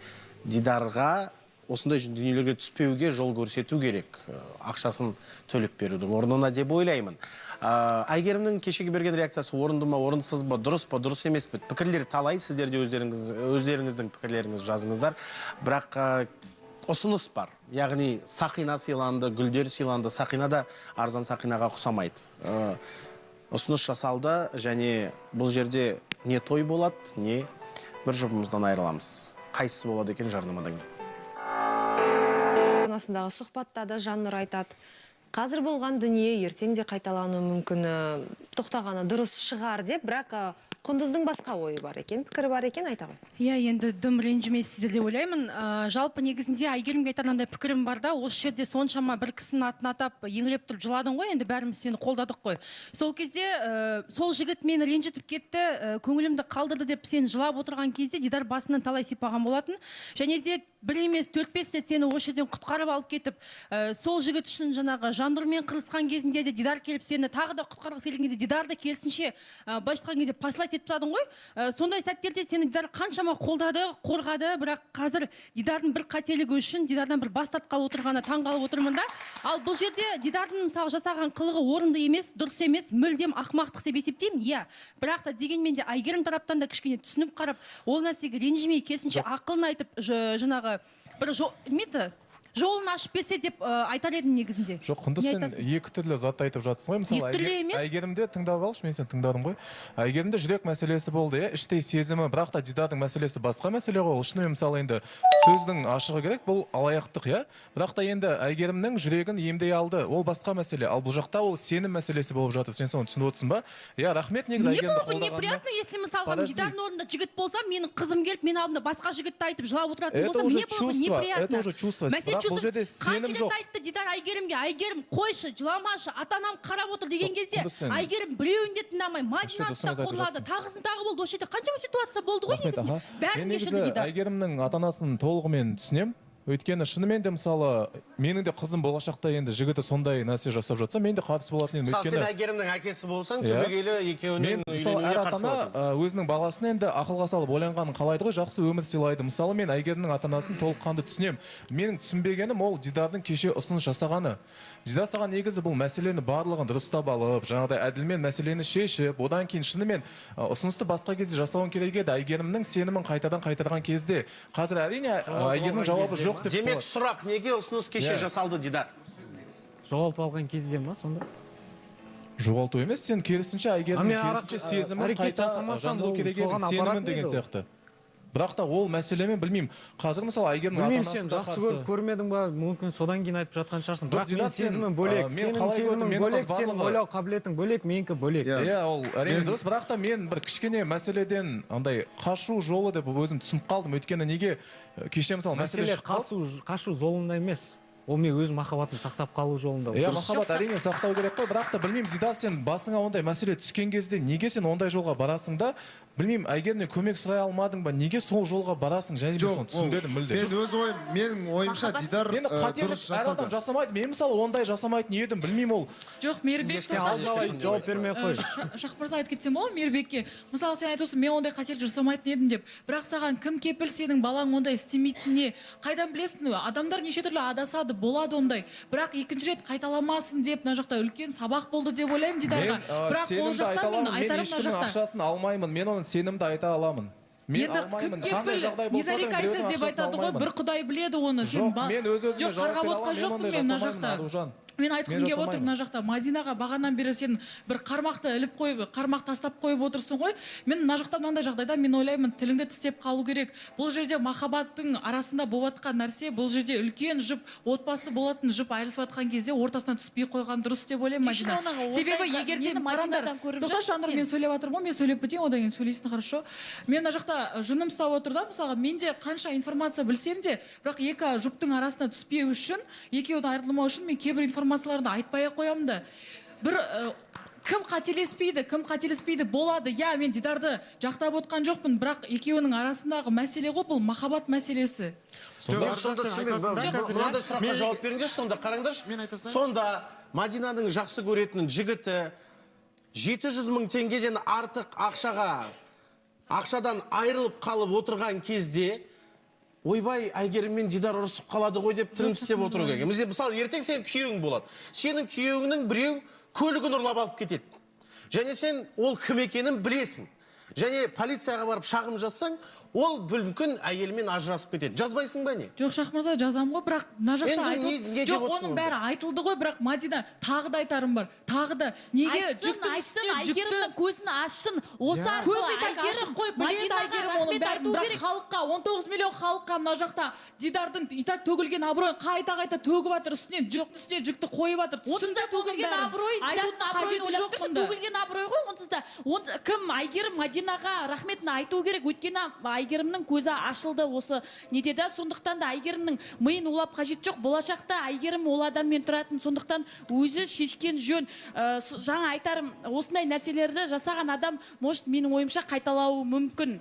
Дидарға осындай дүниелерге түспеуге жол көрсету керек. Ақшасын төлеп берудің орнына деп ойлаймын. Әйгерімнің кешегі берген реакциясы орынды ма, орынсыз ба, дұрыс па, дұрыс емес пе? Пікірлер талай, сіздер де өздеріңіздің пікірлеріңізді жазыңыздар. Бірақ ұсыныс бар. Яғни сақина сыйланды, гүлдер сыйланды. Сақина да арзан сақинаға ұқсамайды. Ұсыныс жасалды және бұл жерде не той болады, не бір жұбымыздан айырыламыз. Қайсысы болады екен жарнамадан кейін. Арнасындағы сұхбатта да Жаннұр айтады: қазір болған дүние ертең де қайталануы мүмкін, тоқтағаны дұрыс шығар деп. Бірақ Құндыздың басқа ойы бар екен, пікірі бар екен, айта ғой. Иә, енді дым ренжімейсіздер деп ойлаймын. Жалпы негізінде Әйгерімге айтар мынандай пікірім бар да: осы жерде соншама бір кісінің атын атап, еңіреп тұрып жыладың ғой, енді бәріміз сені қолдадық қой. Сол кезде сол жігіт мені ренжітіп кетті, көңілімді қалдырды деп сен жылап отырған кезде Дидар басынан талай сипаған болатын. Және де бір емес, төрт бес рет сені осы жерден құтқарып алып кетіп, сол жігіт үшін жаңағы Жандұрмен қырылысқан кезінде де Дидар келіп сені тағы да құтқарғысы келген кезде Дидарды керісінше, былайша айтқан кезде, послать етіп тастадың ғой. Сондай сәттерде сені Дидар қаншама қолдады, қорғады. Бірақ қазір Дидардың бір қателігі үшін Дидардан бір бас тартқалы отырғанына таңғалып отырмын да. Ал бұл жерде Дидардың, мысалы, жасаған қылығы орынды емес, дұрыс емес, мүлдем ақымақтық деп есептеймін, иә. Бірақ та дегенмен де Әйгерім тараптан да кішкене түсініп қарап, ол нәрсеге ренжімей, керісінше ақылын айтып, жаңағы бір не еді, жолын ашып берсе деп айтар едім негізінде. Жоқ, Құндыз, Не сен айтасың? екі түрлі затты айтып жатсың ғой. Мысалы, Екі түрлі емес. Әйгерімде, тыңдап алшы, мен сені тыңдадым ғой. Әйгерімде жүрек мәселесі болды, иә, іштей сезімі. Бірақ та Дидардың мәселесі басқа мәселе ғой. Ол шынымен, мысалы, енді сөздің ашығы керек, бұл алаяқтық, иә. Бірақ та енді Әйгерімнің жүрегін емдей алды. Ол басқа мәселе. Ал бұл жақта ол сенім мәселесі болып жатыр. Сен соны түсініп отырсың ба? Иә, рахмет негізі Мне Әйгерімді было бы қолдағанына. неприятно, если, мысалға, Подожди. Дидардың орнында жігіт болсам, менің қызым келіп, менің алдымда басқа жігітті айтып жылап отыратын Это болса, уже мне было бы чувство, неприятно. это уже чувство. Мәселе Бірақ бұл чувство. жерде сенім Қанша рет жоқ. айтты Дидар Әйгерімге: «Әйгерім, қойшы, жыламашы, ата анам қарап отыр» деген Жоқ, кезде Құндыз, сен Әйгерім біреуін де тыңдамай, Мадинаны дұрыс да емес айтып қорлады, жатсың. тағысын тағы болды. Осы жерде қаншама ситуация болды ғой Рахмет, негізінде, аха. бәрін Мен кешірді негізі Дидар. Әйгерімнің ата анасын толығымен түсінемін. Өйткені шынымен де, мысалы, менің де қызым болашақта енді жігіті сондай нәрсе жасап жатса, мен де қарсы болатын едім. Мысалы, сен Өйткені Әйгерімнің әкесі болсаң, Иә. түбегейлі екеуінің Мен, мысалы, үйленуіне әр қарсы ата ана болатын. өзінің баласын енді ақылға салып, ойланғанын қалайды ғой, жақсы өмір сыйлайды. Мысалы, мен Әйгерімнің ата анасын толыққанды түсінемін. Менің түсінбегенім ол Дидардың кеше ұсыныс жасағаны. Дидар, саған негізі бұл мәселені барлығын дұрыстап алып, жаңағыдай әділмен мәселені шешіп, одан кейін шынымен ұсынысты басқа кезде жасауың керек еді, Әйгерімнің сенімін қайтадан қайтарған кезде. Қазір, әрине, Әйгерімнің жауабы жоқ деп Демек, болады. сұрақ: неге ұсыныс кеше Иә. жасалды, Дидар? Жоғалтып алған кезде ма сонда? Жоғалту емес, сен керісінше А Әйгерімнің мен керісінше сезімін әрекет қайта жасамасам, жандыру ол керек еді, соған сенімін апаратын деген еді ол. сияқты. Бірақ та ол мәселемен, білмеймін, қазір, мысалы, Әйгерімнің ата Білмеймін, анасы сен да жақсы қарсы. көріп көрмедің ба, мүмкін, содан кейін айтып жатқан шығарсың. Жоқ, Бірақ Дидар, менің сен, сезімім бөлек, мен сенің қалай көрдім, сезімің мен бөлек, қазір сенің барлығы- ойлау қабілетің бөлек, менікі бөлек. Иә, ол әрине Мен- дұрыс, бірақ та мен бір кішкене мәселеден андай қашу жолы деп өзім түсініп қалдым. Өйткені неге кеше, мысалы, мәселе Мәселе шығып қалды. қашу жолында емес, ол мен өз махаббатымды сақтап қалу жолында. Иә, махаббат, әрине, сақтау керек қой. Бірақ та білмеймін, Дидар, сен басыңа ондай мәселе түскен кезде неге сен ондай жолға барасың да? Білмеймін, Әйгерімнен көмек сұрай алмадың ба, неге сол жолға барасың? Және мен Жоқ, соны түсінбедім мүлде. Мен өз ойым, менің ойымша, Дидар Енді қателік дұрыс әр адам жасады. жасамайды. Мен, мысалы, ондай жасамайтын едім, білмеймін ол. Жоқ, Мейірбек, Сен алдын ала жауап бермей ақ қой. Шах мырза, айтып кетсем болады ма Мейірбекке? Мысалы, сен айтып отырсың, мен ондай қателік жасамайтын едім деп. Бірақ саған кім кепіл сенің балаң ондай істемейтініне? Қайдан білесің? Адамдар неше түрлі адасады, болады ондай. Бірақ екінші рет қайталамасын деп, мына жақта үлкен сабақ болды деп ойлаймын Дидарға. Мен Бірақ ол сенімді жақта айта мен аламын. Мен айтарым мына ешкімнің жақта. ақшасын алмаймын. Мен оны сенімді айта аламын. Мен Енді кім алмаймын, қандай кепіл? жағдай Не болса да, зарекайся біреудің деп ақшасын айтады ғой, алмаймын. бір құдай біледі оны. Сен Жоқ, мен өз өзіме Жоқ, жауап қарғап бере отқан аламын. Мен жоқпын ондай мен мына жасамаймын, жақта. Аружан. Мен айтқым Мен келіп отыр жасамаймын. мына жақта. Мадинаға бағанан бері сен бір қармақты іліп қойып, қармақ тастап қойып отырсың ғой. Мен мына жақта мынандай жағдайда мен ойлаймын, тіліңді тістеп қалу керек. Бұл жерде махаббаттың арасында болып жатқан нәрсе, бұл жерде үлкен жұп, отбасы болатын жұп айырылысып жатқан кезде ортасына түспей қойған дұрыс деп ойлаймын, Не үшін Мадина. оның Себебі ондай- егер де нені қараңдар, Мадинадан көріп тоқташы, жатсың Жаннұр, сен? мен сөйлеп жатырмын ғой, мен сөйлеп бітейін, одан кейін сөйлейсің, хорошо? Мен мына жақта жыным ұстап отыр да, мысалға, мен де қанша информация білсем де, бірақ екі жұптың арасына түспеу үшін, екеуін айырылмау үшін мен кейбір информацияларды айтпай ақ қоямын да. Бір кім қателеспейді, кім қателеспейді, болады. Иә, мен Дидарды жақтап отқан жоқпын, бірақ екеуінің арасындағы мәселе ғой, бұл махаббат мәселесі. Мен сонда түсінбеймін. Мынандай сұраққа жауап беріңдерші сонда, қараңдаршы. Сонда Мадинаның жақсы көретін жігіті 700 мың теңгеден артық ақшаға Ақшадан айырылып қалып отырған кезде, ойбай, Әйгерім мен Дидар ұрысып қалады ғой деп тілін тістеп отыру керек. Мысалы, ертең сенің күйеуің болады. Сенің күйеуіңнің біреу көлігін ұрлап алып кетеді. Және сен ол кім екенін білесің. Және полицияға барып шағым жазсаң, ол мүмкін әйелімен ажырасып кетеді. Жазбайсың ба не? Жоқ, Шах мырза, жазамын ғой, бірақ мына жақта Енді айтып не деп жоқ, отырсың оның онда? бәрі айтылды ғой, бірақ Мадина, тағы да айтарым бар. Тағы да неге Айтсын, жүктің айтсын, үстіне жүкті Әйгерімнің көзін ашсын. Осы арқылы Көзі так Әйгерім ашық қой, біледі Мадинаға Әйгерім оның рахмет бәрін, айту бірақ керек. халыққа, 19 миллион халыққа мына жақта Дидардың и так төгілген абыройын қайта-қайта төгіп жатыр, үстінен жүктің үстіне жүкті қойып жатыр. Онсыз да Түсіндік оның төгілген бәрін. абырой, Айтудың Дидардың абыройын қажеті ойлап жоқ тұрсың, мұнда. төгілген абырой ғой онсыз да. Кім Әйгерім Мадинаға рахметін айту керек, өйткені Әйгерімнің көзі ашылды осы неде да, сондықтан да Әйгерімнің миын улап қажет жоқ. Болашақта Әйгерім ол адаммен тұратын, сондықтан өзі шешкен жөн. Жаңа айтарым, осындай нәрселерді жасаған адам, может, менің ойымша, қайталауы мүмкін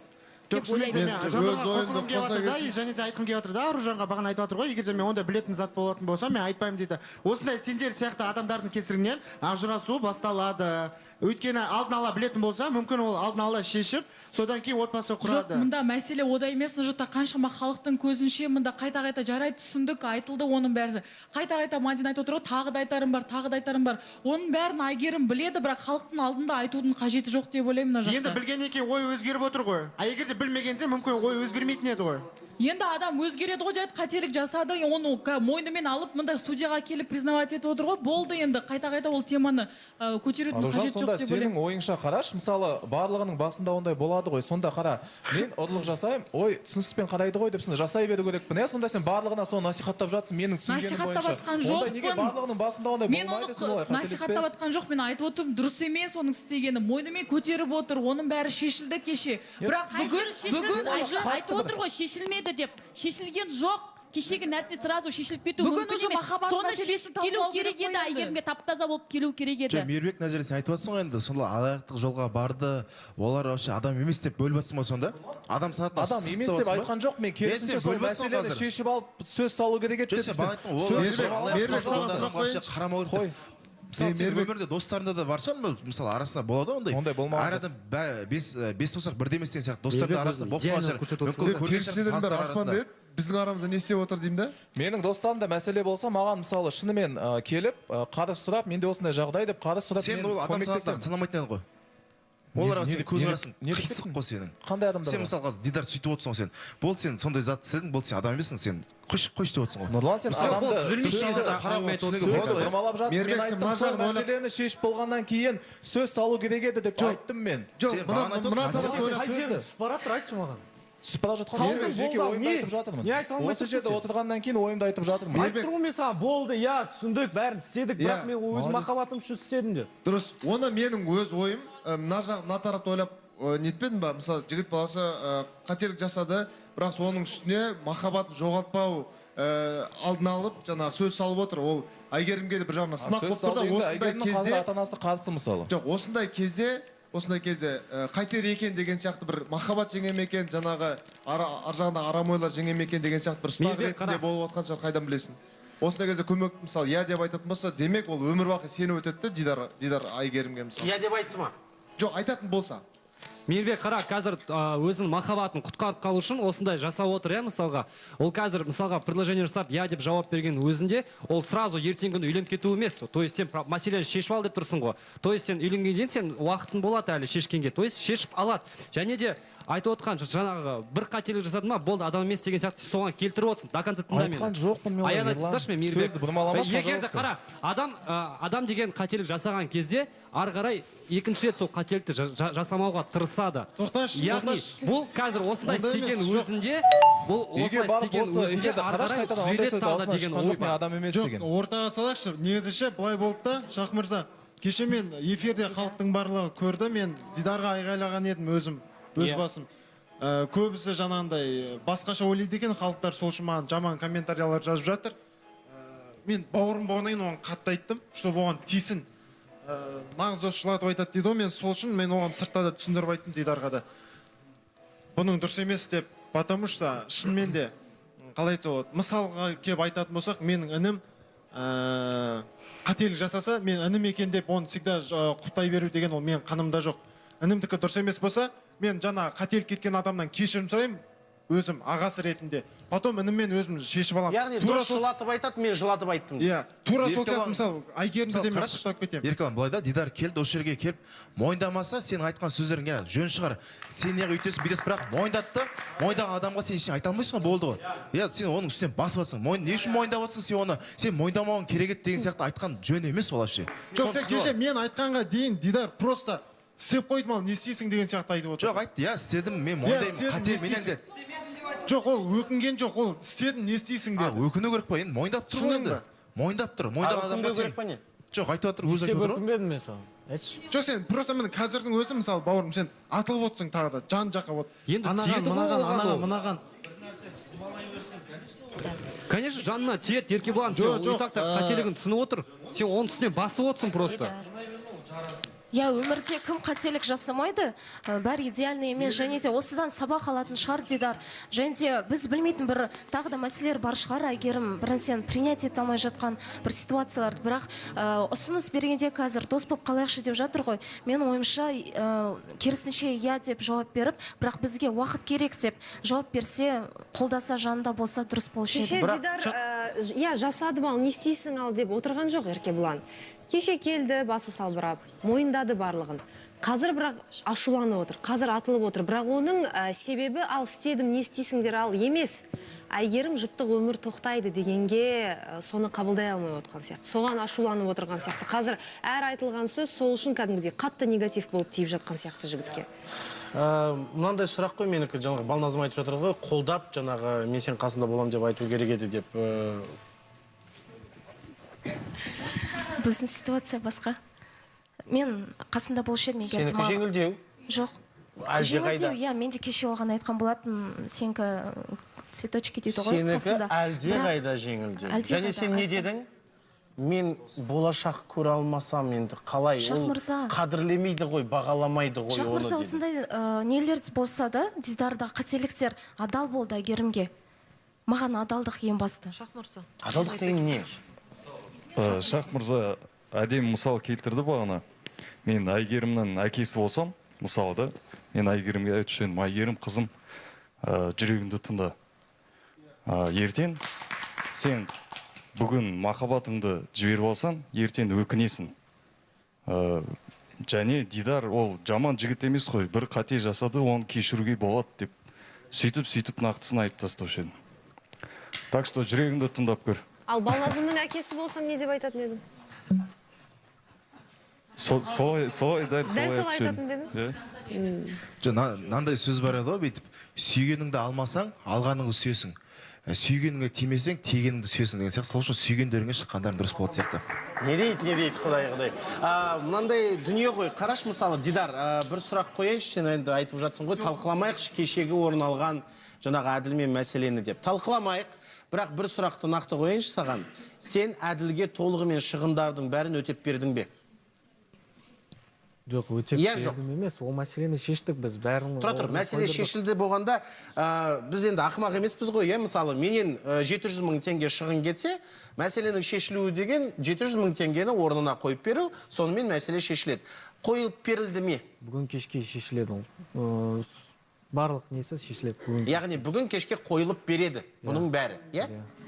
Жоқ, деп шынымен де ойлаймын. мен Өз Жаннарға ойымды қосылғым келіп қоса жатыр да, кетейін. және де айтқым келіп жатыр да, Аружанға бағана айтып жатыр ғой, егер де мен ондай білетін зат болатын болса, мен айтпаймын дейді. Осындай сендер сияқты адамдардың кесірінен ажырасу басталады. Өйткені алдын ала білетін болса, мүмкін ол алдын ала шешіп, содан кейін отбасы Жоқ, құрады. мұнда мәселе ода емес, мына жақта қаншама халықтың көзінше мұнда қайта-қайта жарайды түсіндік, айтылды оның бәрі. Қайта-қайта Мадина айтып отыр ғой, тағы да айтарым бар, тағы да айтарым бар. Оның бәрін Әйгерім біледі, бірақ халықтың алдында айтудың қажеті жоқ деп ойлаймын мына жақта. Енді білгеннен кейін ой өзгеріп отыр ғой. А егер де білмегенде, мүмкін ой өзгермейтін еді ғой. Енді адам өзгереді ғой, жарайды, қателік жасады, оны мойнымен алып, мында студияға келіп признавать етіп отыр ғой. Болды енді, қайта-қайта ол теманы көтерудің Аружан, қажеті жоқ сонда деп сенің ойлаймын. ойыңша қарашы, мысалы, барлығының басында ондай болады ғой. Сонда қара, мен ұрлық жасаймын, ой, түсіністікпен қарайды ғой деп сонда жасай беру керекпін. Иә, сонда сен барлығына соны насихаттап жатсың, менің түсінгенім Насихаттап бойынша. жатқан Онда неге жоқпын. барлығының басында ондай Мен болмайды, оны сен олай қателеспе? насихаттап жатқан жоқ, мен айтып отырмын, дұрыс емес оның істегені, мойнымен көтеріп отыр, оның бәрі шешілді кеше. Бірақ Қай бүгін жері шешілді? бүгін Айжан уже айтып отыр ғой, шешілмеді деп. Шешілген жоқ. Кешегі нәрсе сразу шешіліп кету Бүгін мүмкін уже емес. махаббат Соны мәселесін шешіп келу талқылау керек керек еді, қой енді. Әйгерімге тап-таза болып келу керек еді. Жоқ, Мейірбек, мына жерде сен айтып жатрсың ғой енді, сонда алаяқтық жолға барды, олар вообще адам емес деп бөліп жатрсың ғой сонда? Адам санатына Адам сызып емес деп жатрсың ба? айтқан жоқ, мен керісінше Мен сен сол бөліп жатрсың ғой мәселені қазір. шешіп алып сөз салу керек еді Жоқ, деп сен сен. бағана айттың ғой, ол Сөз вообще салу алаяқтық керек жолға еді. вообще қарамау керек деп. Қой. Мысалы, сенің Мейірбек- өмірде достарында да бар шығар, мысалы, арасында болады ғой ондай. Ондай болмаған. Әр адам бес саусақ бірдей емес деген сияқты. Достардың Мейірбек арасында өзін болып қалған идеально шығар. көрсетіп Мүмкін отырсың ғой. көрген шығар Періштелердің таныстар бәрі арасында. аспанда еді, біздің арамызда не істеп отыр деймін да. Менің достарымда мәселе болса, маған мысалы шынымен келіп, қарыз сұрап, менде осындай жағдай деп қарыз сұрап, Сен мен ол адам көмектесемін. санатына санамайтын едің ғой. Оларға Не сен деп- көзқарасың не деп қисық кеттің? қой сенің. Қандай адамдар Сен бар? мысалы қазір Дидар сөйтіп отырсың ғой сен. Болды, сен сондай зат істедің, болды, сен адам емессің, сен қойшы, қойшы деп отырсың ғой. Нұрлан, сен Мысалы, адамды дұрыс жағдайда қарауға түсінуге болады ғой. бұрмалап жатсың. Мен Мейірбек, сен айттым, мына сол жағын ойлап- мәселені шешіп болғаннан кейін сөз салу керек еді деп айттым мен. Жоқ, Сен бағана айтып мына отырсың, тарапты ойлап- Қай жерің түсіп бара жатыр, айтшы маған. Түсіп бара жатқан Салдың жоқ, жеке болды ау, ойымды не? айтып жатырмын. Не айта алмай Осы тұрсың жерде сен? отырғаннан кейін ойымды айтып жатырмын. Айтып тұрмын мен саған, болды, иә, түсіндік, бәрін істедік, бірақ Иә. мен өз махаббатым үшін істедім деп. Дұрыс, оны менің өз ойым, мына жақ, мына тарапты ойлап нетпедім ба? Мысалы, жігіт баласы қателік жасады, бірақ соның үстіне махаббатын жоғалтпау алдын алып, жаңағы сөз салып отыр. Ол Әйгерімге де бір жағынан сынақ Сөз болып тұр да, салды енді, осындай Әйгерімнің қазір кезде ата-анасы қарсы мысалы. Жоқ, осындай кезде қайтер екен деген сияқты бір махаббат жеңе ме екен, жаңағы ар жағында арам ойлар жеңе ме екен деген сияқты бір сынақ Мейірбек, ретінде қара. болып жатқан шығар, қайдан білесің. Осындай кезде көмек, мысалы, иә деп айтатын болса, демек ол өмір бақи сеніп өтеді де Дидар Әйгерімге мысалы. Иә деп айтты ма? Жоқ, айтатын болса. Мейірбек, қара, қазір өзінің махаббатын құтқарып қалу үшін осындай жасап отыр, иә, мысалға. Ол қазір, мысалға, предложение жасап, иә деп жауап берген өзінде, ол сразу ертеңгі күні үйленіп кету емес. То есть сен мәселені шешіп ал деп тұрсың ғой. То есть сен үйленгеннен кейін сен уақытың болады әлі шешкенге. То есть шешіп алады. Және де айтып отқан жаңағы бір қателік жасады ма, болды, адам емес деген сияқты соған келтіріп отырсың. До конца тыңда мені. Айтқан жоқпын мен олай, Аян, Ерлан. тыңдашы мен, Мейірбек. Сөзді бұрмаламашы, Егер де пожалуйста. қара, адам деген қателік жасаған кезде ары қарай екінші рет сол қателікті жасамауға тырысады. Тоқташы, Яғни тоқташы. бұл қазір осындай Ондай емес, істеген жоқ. өзінде, бұл Үйге осылай барып істеген осы өзінде эфирде ары қарашы, қарай қайтадан ондай түзеледі сөз тағы да аузынан деген шыққан ой жоқ, мен бар. адам емес Жоқ, деген. ортаға салайықшы. Негізі ше, былай болды да, Шах мырза, кеше мен эфирде халықтың барлығы көрді, мен Дидарға айғайлаған едім өзім, өз Иә. басым. Көбісі жаңағындай басқаша ойлайды екен, халықтар сол үшін маған жаман комментариялар жазып жатыр. Мен бауырым болғаннан кейін оған қатты айттым, чтобы оған тисін. Нағыз дос жылатып айтады дейді ғой, мен сол үшін мен оған сыртта да түсіндіріп айттым Дидарға да. Бұның дұрыс емес деп, потому что шынымен де, қалай айтса болады, мысалға келіп айтатын болсақ, менің інім қателік жасаса, мен інім екен деп оны всегда құптай беру деген ол менің қанымда жоқ. Інімдікі дұрыс емес болса, Мен жаңа қателік кеткен адамнан кешірім сұраймын өзім ағасы ретінде. Потом ініммен өзім шешіп аламын. Яғни Тура дос жылатып айтады, мен жылатып айттым. Иә, тура сол Еркебұлан- сияқты, мысалы, Әйгерімді де мен Мысалы, құттықтап кетемін. Еркебұлан, былай да, Дидар келді, осы жерге келіп мойындамаса, сенің айтқан сөздерің, иә, жөн шығар. Сен неғып өйтесің, бүйтесің, бірақ мойындады да, мойындаған адамға сен ештеңе айта алмайсың ғой, болды ғой. Иә, сен оның үстінен басып жатсың. Не үшін мойындап отырсың сен оны? Сен мойындамауың керек еді деген сияқты айтқан жөн емес ол вообще. Жоқ, сен кеше мен айтқанға дейін Дидар просто істеп қойдым, ал не істейсің деген сияқты айтып отыр. Жоқ, айтты, иә, істедім, мен Иә, мойындаймын, істедім, қате не менен істейсің? деді. Жоқ, ол өкінген жоқ, ол істедім, не істейсің деді. Өкіну керек па енді, мойындап тұр ғой Түсіндің енді. бе? Мойындап тұр, мойындаған А, адамға өкінбеу сен керек па не? Жоқ, айтып отыр, өзі Істеп айтып отыр ғой. өкінбедім мен саған, айтшы. Жоқ, сен просто міне қазірдің өзі, мысалы, бауырым, сен атылып отырсың тағы да, жан жаққа вот. Енді анаған, тиеді ғой мынаған, оған анаған, ол. мынаған. Конечно, жанына тиеді, Еркебұлан, сен Жоқ, и жоқ, так та қателігін түсініп отыр. Сен оның үстінен басып отырсың просто. Иә, өмірде кім қателік жасамайды, бәрі идеальный емес. Және де осыдан сабақ алатын шығар Дидар. Және де біз білмейтін бір тағы да мәселелер бар шығар, Әйгерім бір нәрсені принять ете алмай жатқан бір ситуацияларды. Бірақ ұсыныс бергенде қазір дос болып қалайықшы деп жатыр ғой. Менің ойымша, керісінше иә деп жауап беріп, бірақ бізге уақыт керек деп жауап берсе, қолдаса, жанында болса дұрыс болушы еді. Кеше Дидар иә, жасадым, ал не істейсің ал деп отырған жоқ Еркебұлан. Кеше келді басы салбырап, мойындады барлығын. Қазір бірақ ашуланып отыр, қазір атылып отыр. Бірақ оның себебі ал істедім, не істейсіңдер ал емес. Әйгерім жұптық өмір тоқтайды дегенге соны қабылдай алмай отырған сияқты. Соған ашуланып отырған сияқты. Қазір әр айтылған сөз сол үшін кәдімгідей қатты негатив болып тиіп жатқан сияқты жігітке. Мынандай сұрақ қой менікі, жаңағы Балназым айтып жатыр ғой, қолдап жаңағы мен сенің қасында боламын деп айту керек еді деп. Біздің ситуация басқа. Мен қасымда болушы едім, егер де Сенікі маған- жеңілдеу. Жоқ. Әлде Жеңілдеу, қайда? иә, мен де кеше оған айтқан болатын, сенікі цветочки дейді ғой Сенікі қасында. әлде Бірақ қайда жеңілдеу. Әлде Және қайда сен не айттым. дедің? Мен болашақ көре алмасам енді қалай? Шах Ол мырза. қадірлемейді ғой, бағаламайды ғой Шах оны мырза, дедің. осындай нелер болса да, Дидарда қателіктер, адал болды Әйгерімге. Маған адалдық ең басты. Шах мырза. Адалдық деген не? Шах мырза әдемі мысал келтірді бағана. Мен Әйгерімнің әкесі болсам, мысалы да, мен Әйгерімге айтушы едім, Әйгерім қызым, жүрегіңді тыңда. Ертең сен бүгін махаббатыңды жіберіп алсаң, ертең өкінесің. Және Дидар ол жаман жігіт емес қой, бір қате жасады, оны кешіруге болады деп сөйтіп нақтысын айтып тастаушы едім. Так что жүрегіңді тыңдап көр. Ал Балназымның әкесі болсам не деп айтатын едің? Солай, дәл Дәл солай солай айтушы едім. айтатын ба едің? Иә. Жоқ, мынандай сөз бар еді ғой, бүйтіп сүйгеніңді алмасаң, алғаныңды сүйесің. Сүйгеніңе тимесең, тигеніңді сүйесің деген сияқты. Сол үшін сүйгендеріңе шыққандарың дұрыс болатын сияқты. Не дейді, не дейді, құдай, құдай. Мынандай дүние ғой, қарашы мысалы, Дидар, бір сұрақ қояйыншы, сен енді айтып жатсың ғой, талқыламайықшы кешегі орын алған жаңағы Әділмен мәселені деп. Талқыламайық, бірақ бір сұрақты нақты қояйыншы саған. Сен Әділге толығымен шығындардың бәрін өтеп бердің бе? Жоқ, өтеп Иә, жоқ. бердім емес, ол мәселені шештік біз, бәрін Тұра тұр, орнына мәселе қойдырдық. шешілді болғанда, біз енді ақымақ емеспіз ғой, иә, мысалы, менен 700 мың теңге шығын кетсе, мәселенің шешілуі деген 700 мың теңгені орнына қойып беру, сонымен мәселе шешіледі. Қойылып берілді ме? Бүгін кешке шешіледі ол. Барлық несі шешіледі бүгін. Яғни бүгін кешке қойылып береді бұның бәрі, иә?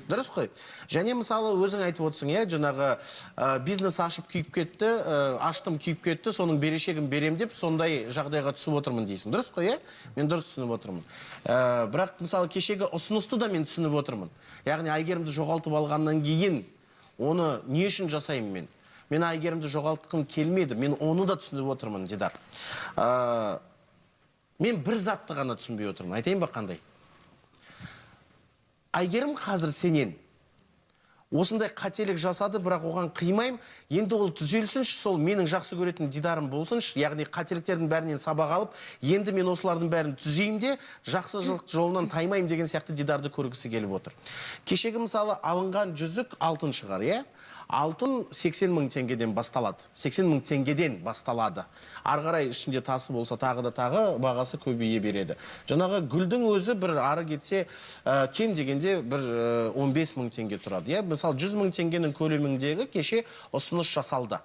Дұрыс қой. Және мысалы өзің айтып отырсың, иә, жаңағы бизнес ашып күйіп кетті, аштым күйіп кетті, соның берешегін берем деп сондай жағдайға түсіп отырмын дейсің. Дұрыс қой, иә? Мен дұрыс түсініп отырмын. Бірақ мысалы кешегі ұсынысты да мен түсініп отырмын. Яғни Әйгерімді жоғалтып алғаннан кейін оны не үшін жасаймын мен? Мен Әйгерімді жоғалтқым келмеді. Мен оны да түсініп отырмын, Дидар. Мен бір затты ғана түсінбей отырмын. Айтайын ба қандай? Әйгерім қазір сенен осындай қателік жасады, бірақ оған қимаймын. Енді ол түзелсінші, сол менің жақсы көретін Дидарым болсыншы. Яғни қателіктердің бәрінен сабақ алып, енді мен осылардың бәрін түзеймін де, жақсылық жолынан таймаймын деген сияқты Дидарды көргісі келіп отыр. Кешегі мысалы алынған жүзік алтын шығар, иә? Алтын 80 мың теңгеден басталады. 80 мың теңгеден басталады. Ары қарай ішінде тасы болса тағы да тағы бағасы көбейе береді. Жаңағы гүлдің өзі бір ары кетсе, кем дегенде бір 15 мың теңге тұрады. Иә? Мысалы 100 мың теңгенің көлеміндегі кеше ұсыныс жасалды.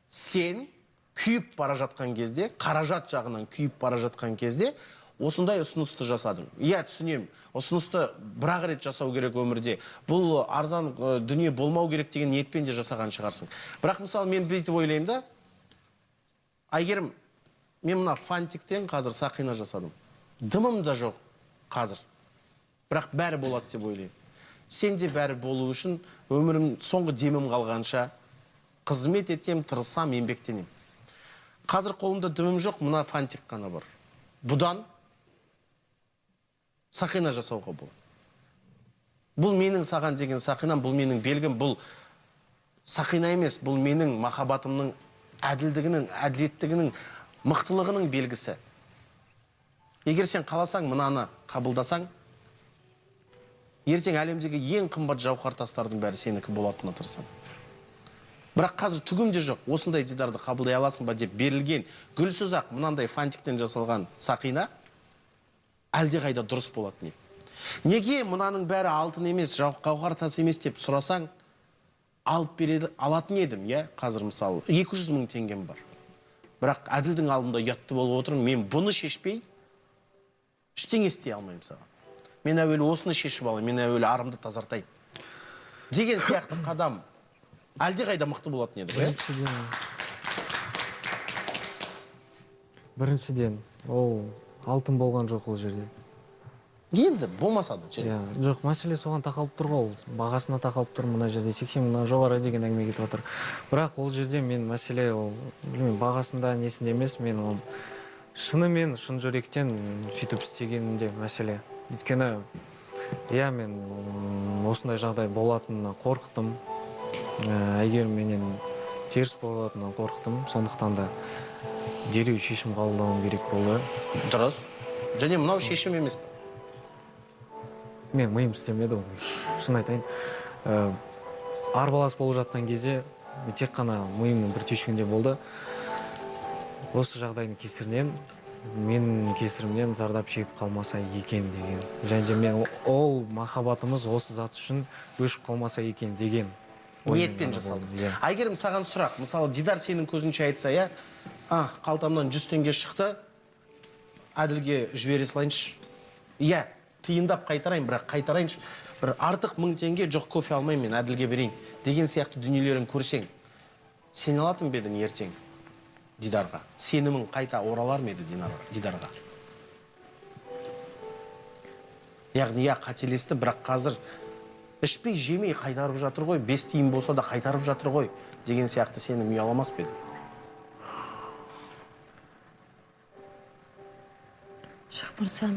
Сен Күйіп бара жатқан кезде, қаражат жағынан күйіп бара жатқан кезде осындай ұсынысты жасадым. Иә, түсінемін, ұсынысты бір-ақ рет жасау керек өмірде. Бұл арзан дүние болмау керек деген ниетпен де жасаған шығарсың. Бірақ мысалы мен бүйтіп ойлаймын да, Әйгерім, мен мына фантиктен қазір сақина жасадым. Дымым да жоқ қазір. Бірақ бәрі болады деп ойлаймын. Сен де бәрі болу үшін өмірім соңғы демім қалғанша қызмет етем, тырысам, еңбектенем. Қазір қолымда дымым жоқ, мына фантик қана бар. Бұдан сақина жасауға болады. Бұл менің саған деген сақинам, бұл менің белгім, бұл сақина емес, бұл менің махаббатымның әділдігінің, әділеттігінің, мықтылығының белгісі. Егер сен қаласаң, мынаны қабылдасаң, ертең әлемдегі ең қымбат жауһар тастардың бәрі сенікі болатынына тырысамын. Бірақ қазір түгім де жоқ, осындай дидарды қабылдай аласың ба деп берілген гүлсіз ақ мынандай фантиктен жасалған сақина әлдеқайда дұрыс болатын еді. Неге мынаның бәрі алтын емес, гауһар тас емес деп сұрасаң, алып береді, алатын едім, иә, қазір мысалы 200 мың теңгем бар. Бірақ әділдің алдында ұятты болып отырмын, мен бұны шешпей ештеңе істей алмаймын саған. Мен әуелі осыны шешіп алайын, мен әуелі арымды тазартайын деген сияқты қадам әлдеқайда мықты болатын еді ғой, иә? Біріншіден, ол алтын болған жоқ ол жерде. Енді болмаса да, иә, жоқ, мәселе соған тақалып тұр ғой, ол бағасына тақалып тұр, мына жерде 80 мыңнан жоғары деген әңгіме кетіп отыр. Бірақ ол жерде мен мәселе ол, білмеймін, бағасында несінде емес, мен ол шынымен шын жүректен сөйтіп істегенімде мәселе. Өйткені, иә, мен осындай жағдай болатынына қорықтым. Әйгерім менен теріс болатынынан қорықтым, сондықтан да дереу шешім қабылдауым керек болды. Дұрыс. Және мынау шешім емес пе? Мен миым істемеді оны, шын айтайын. Арбалас болып жатқан кезде тек қана миымның бір түйшігінде болды. Осы жағдайдың кесірінен, менің кесірімнен зардап шегіп қалмаса екен деген. Және де мен ол махаббатымыз осы зат үшін өшіп қалмаса екен деген ниетпен жасалды. Әйгерім, саған сұрақ. Мысалы, Дидар сенің көзінше айтса, иә, қалтамнан 100 теңге шықты, Әділге жібере салайыншы. Иә, тиындап қайтарайын, бірақ қайтарайыншы. Бір артық 1000 теңге жоқ, кофе алмаймын, мен Әділге берейін деген сияқты дүниелерін көрсең, сен алатын ба едің ертең Дидарға? Сенімің қайта оралар ма еді Дидарға? Яғни, иә, қателесті, бірақ қазір ішпей жемей қайтарып жатыр ғой, 5 тиын болса да қайтарып жатыр ғой деген сияқты сенім ұяламас па еді? Шахмырза,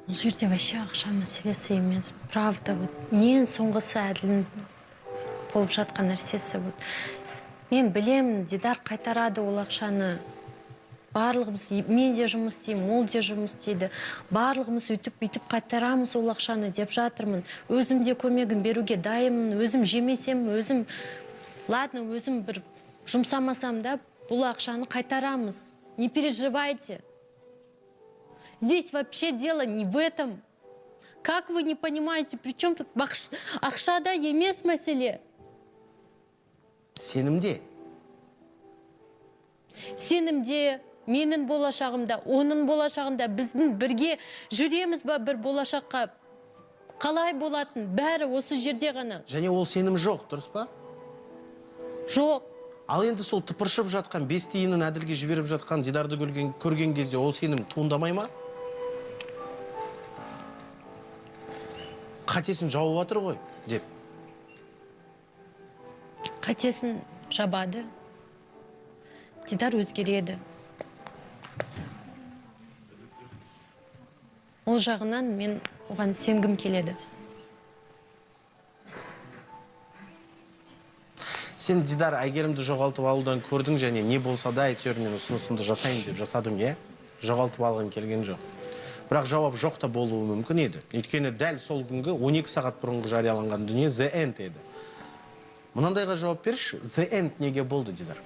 бұл жерде вообще ақша мәселесі емес, правда. Вот ең соңғысы Әділдің болып жатқан нәрсесі. Вот мен білемін, Дидар қайтарады ол ақшаны. Барлығымыз, мен де жұмыс істеймін, ол де жұмыс істейді. Барлығымыз өйтіп бүйтіп қайтарамыз ол ақшаны деп жатырмын. Өзім де көмегін беруге дайынмын, өзім жемесем, өзім, ладно, өзім бір жұмсамасам да, бұл ақшаны қайтарамыз. Не переживайте. Здесь вообще дело не в этом. Как вы не понимаете, при чем тут ақшада емес мәселе? Сенімде. Сенімде, менің болашағымда, оның болашағында, біздің бірге жүреміз ба бір болашаққа? Қалай болатын? Бәрі осы жерде ғана. Және ол сенім жоқ, дұрыс па? Жоқ. Ал енді сол тыпыршып жатқан, 5 тиынын Әділге жіберіп жатқан Дидарды көрген кезде ол сенім туындамай ма? Қатесін жауып жатыр ғой, деп. Қатесін жабады. Дидар өзгереді. Ол жағынан мен оған сенгім келеді. Сен, Дидар, Әйгерімді жоғалтып алудан көрдің және не болса да әйтеуір мен ұсынысымды жасайын деп жасадың, иә? Жоғалтып алғым келген жоқ. Бірақ жауап жоқ та болуы мүмкін еді. Өйткені дәл сол күнгі 12 сағат бұрынғы жарияланған дүние The End еді. Мынандайға жауап берші, The End неге болды, Дидар?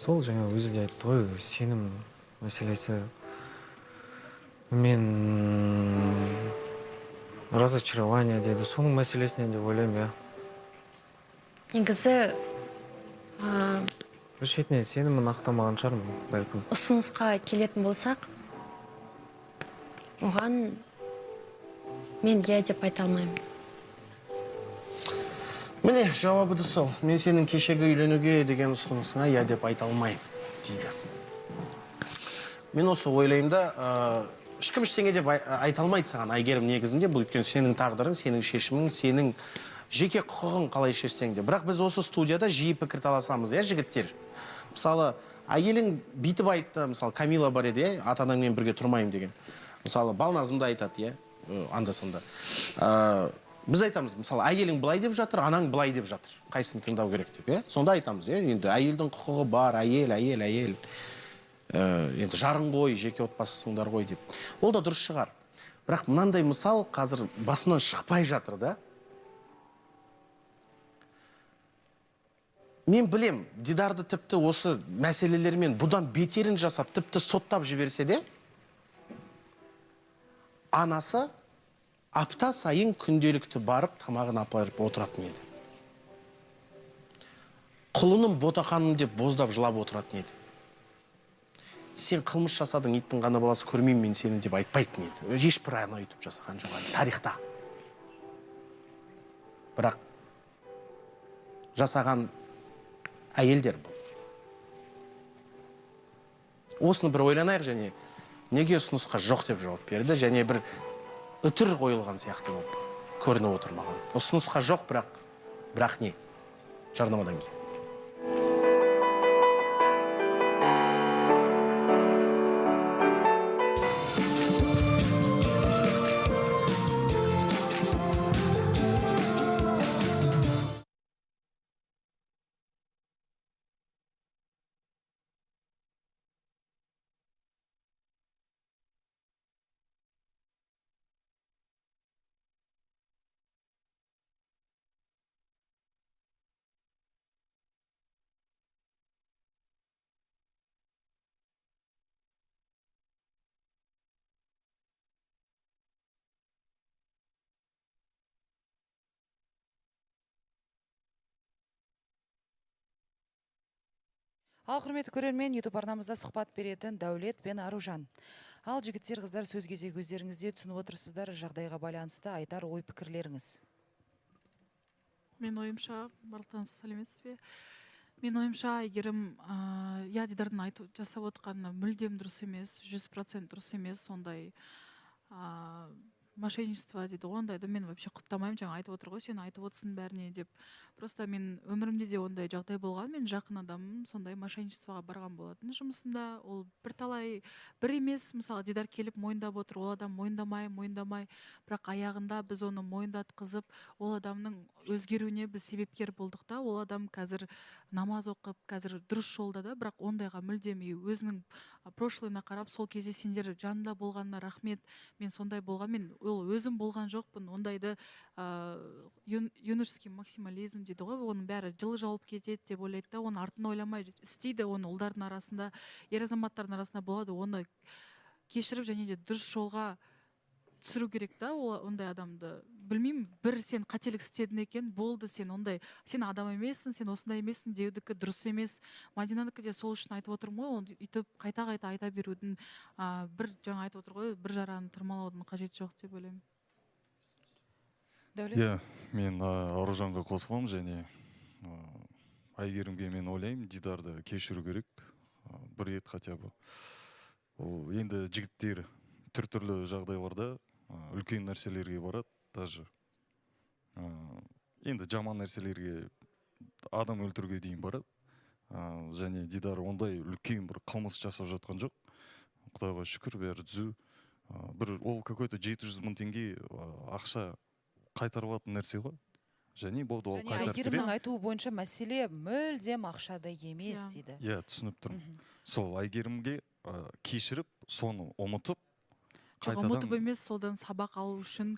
Сол жаңа өзі де айтты ғой, сенім мәселесі. Мен Разочарование деді, соның мәселесінен деп ойлаймын, иә. Негізі Бір шетінен сенімін ақтамаған шығармын, бәлкім. Ұсынысқа келетін болсақ, оған мен иә деп айта алмаймын. Міне, жауабы да сол: «Мен сенің кешегі үйленуге деген ұсынысыңа иә деп айта алмаймын», – дейді. Мен осы ойлаймын да, ешкім ештеңе деп айта алмайды саған, Әйгерім, негізінде. Бұл өйткені сенің тағдырың, сенің шешімің, сенің жеке құқығың, қалай шешсең де. Бірақ біз осы студияда жиі пікір таласамыз, иә, жігіттер. Мысалы, әйелің бүйтіп айтты, мысалы, Камила бар еді, иә, ата анаңмен бірге тұрмаймын деген. Мысалы, Балназым да айтады, иә, анда санда. Біз айтамыз, мысалы, әйелің былай деп жатыр, анаң былай деп жатыр, қайсысын тыңдау керек деп, иә. Сонда айтамыз, иә, енді әйелдің құқығы бар, әйел, әйел, әйел, енді жарың ғой, жеке отбасысыңдар ғой деп. Ол да дұрыс шығар. Бірақ мынандай мысал қазір басымнан шықпай жатыр да. Мен білем, Дидарды тіпті осы мәселелермен бұдан бетерін жасап, тіпті соттап жіберсе де, анасы апта сайын күнделікті барып, тамағын апарып отыратын еді, құлыным, ботақаным деп боздап жылап отыратын еді. Сен қылмыс жасадың, иттің ғана баласы, көрмеймін мен сені деп айтпайтын еді. Ешбір ана өйтіп жасаған жоқ әлі тарихта. Бірақ жасаған әйелдер бұл. Осыны бір ойланайық. Және неге ұсынысқа жоқ деп жауап берді? Және бір үтір қойылған сияқты болып көрініп отыр маған. Ұсынысқа жоқ, бірақ не? Жарнамадан кейін. Ал, құрметті көрермен, YouTube арнамызда сұхбат беретін Дәулет пен Аружан. Ал, жігіттер, қыздар, сөз кезегі өздеріңізде. Түсініп отырсыздар, жағдайға байланысты айтар ой пікірлеріңіз. Мен ойымша, барлықтарыңызға сәлеметсіз бе? Мен ойымша, Әйгерім, иә, Дидардың айту жасап отқаны мүлдем дұрыс емес, 100% дұрыс емес. Сондай мошенничество дейді ғой, ондайды мен вообще құптамаймын. Жаңа айтып отыр ғой, сен айтып отырсың бәріне деп. Просто мен өмірімде де ондай жағдай болған. Мен жақын адамым сондай мошенничествоға барған болатын жұмысында. Ол бірталай бір емес, мысалы, Дидар келіп мойындап отыр, ол адам мойындамай, мойындамай, бірақ аяғында біз оны мойындатқызып, ол адамның өзгеруіне біз себепкер болдық та. Ол адам қазір намаз оқып, қазір дұрыс жолда да, бірақ ондайға мүлдем өзінің прошлыйына қарап, сол кезде сендер жанында болғанына рахмет, мен сондай болған, мен ол өзім болған жоқпын, ондайды юношеский максимализм дейді ғой, оның бәрі жылы жауып кетеді деп ойлайды да, оның артын ойламай істейді. Оны ұлдардың арасында, ер азаматтардың арасында болады, оны кешіріп және де дұрыс жолға түсіру керек та ол ондай адамды. Білмеймін, бір сен қателік істедің екен, болды, сен ондай, сен адам емессің, сен осындай емессің деудікі дұрыс емес. Мадинанікі де сол үшін айтып отырмын ғой, оны өйтіп қайта-қайта айта берудің, бір жаңа айтып отыр ғой, бір жараны тырмалаудың қажеті жоқ деп ойлаймын. Дәулет? Иә, мен Аружанға қосыламын және Әйгерімге мен ойлаймын, Дидарды кешіру керек, бір рет хотя бы. Ол енді жігіттер түр-түрлі жағдайларда үлкен нәрселерге барады, даже енді жаман нәрселерге, адам өлтіруге дейін барады. Және Дидар ондай үлкен бір қылмыс жасап жатқан жоқ. Құдайға шүкір, бәрі түзу. Бір ол какой-то 700 000 теңге ақша қайтарылатын нәрсе ғой. Және болды, ол Және қайтарып Әйгерімнің береді. айтуы бойынша, мәселе мүлдем ақшада емес дейді. Иә, түсініп тұрмын. Сол Әйгерімге кешіріп, соны ұмытып, Жоқ, қайтадан ұмытып емес, содан сабақ алу үшін.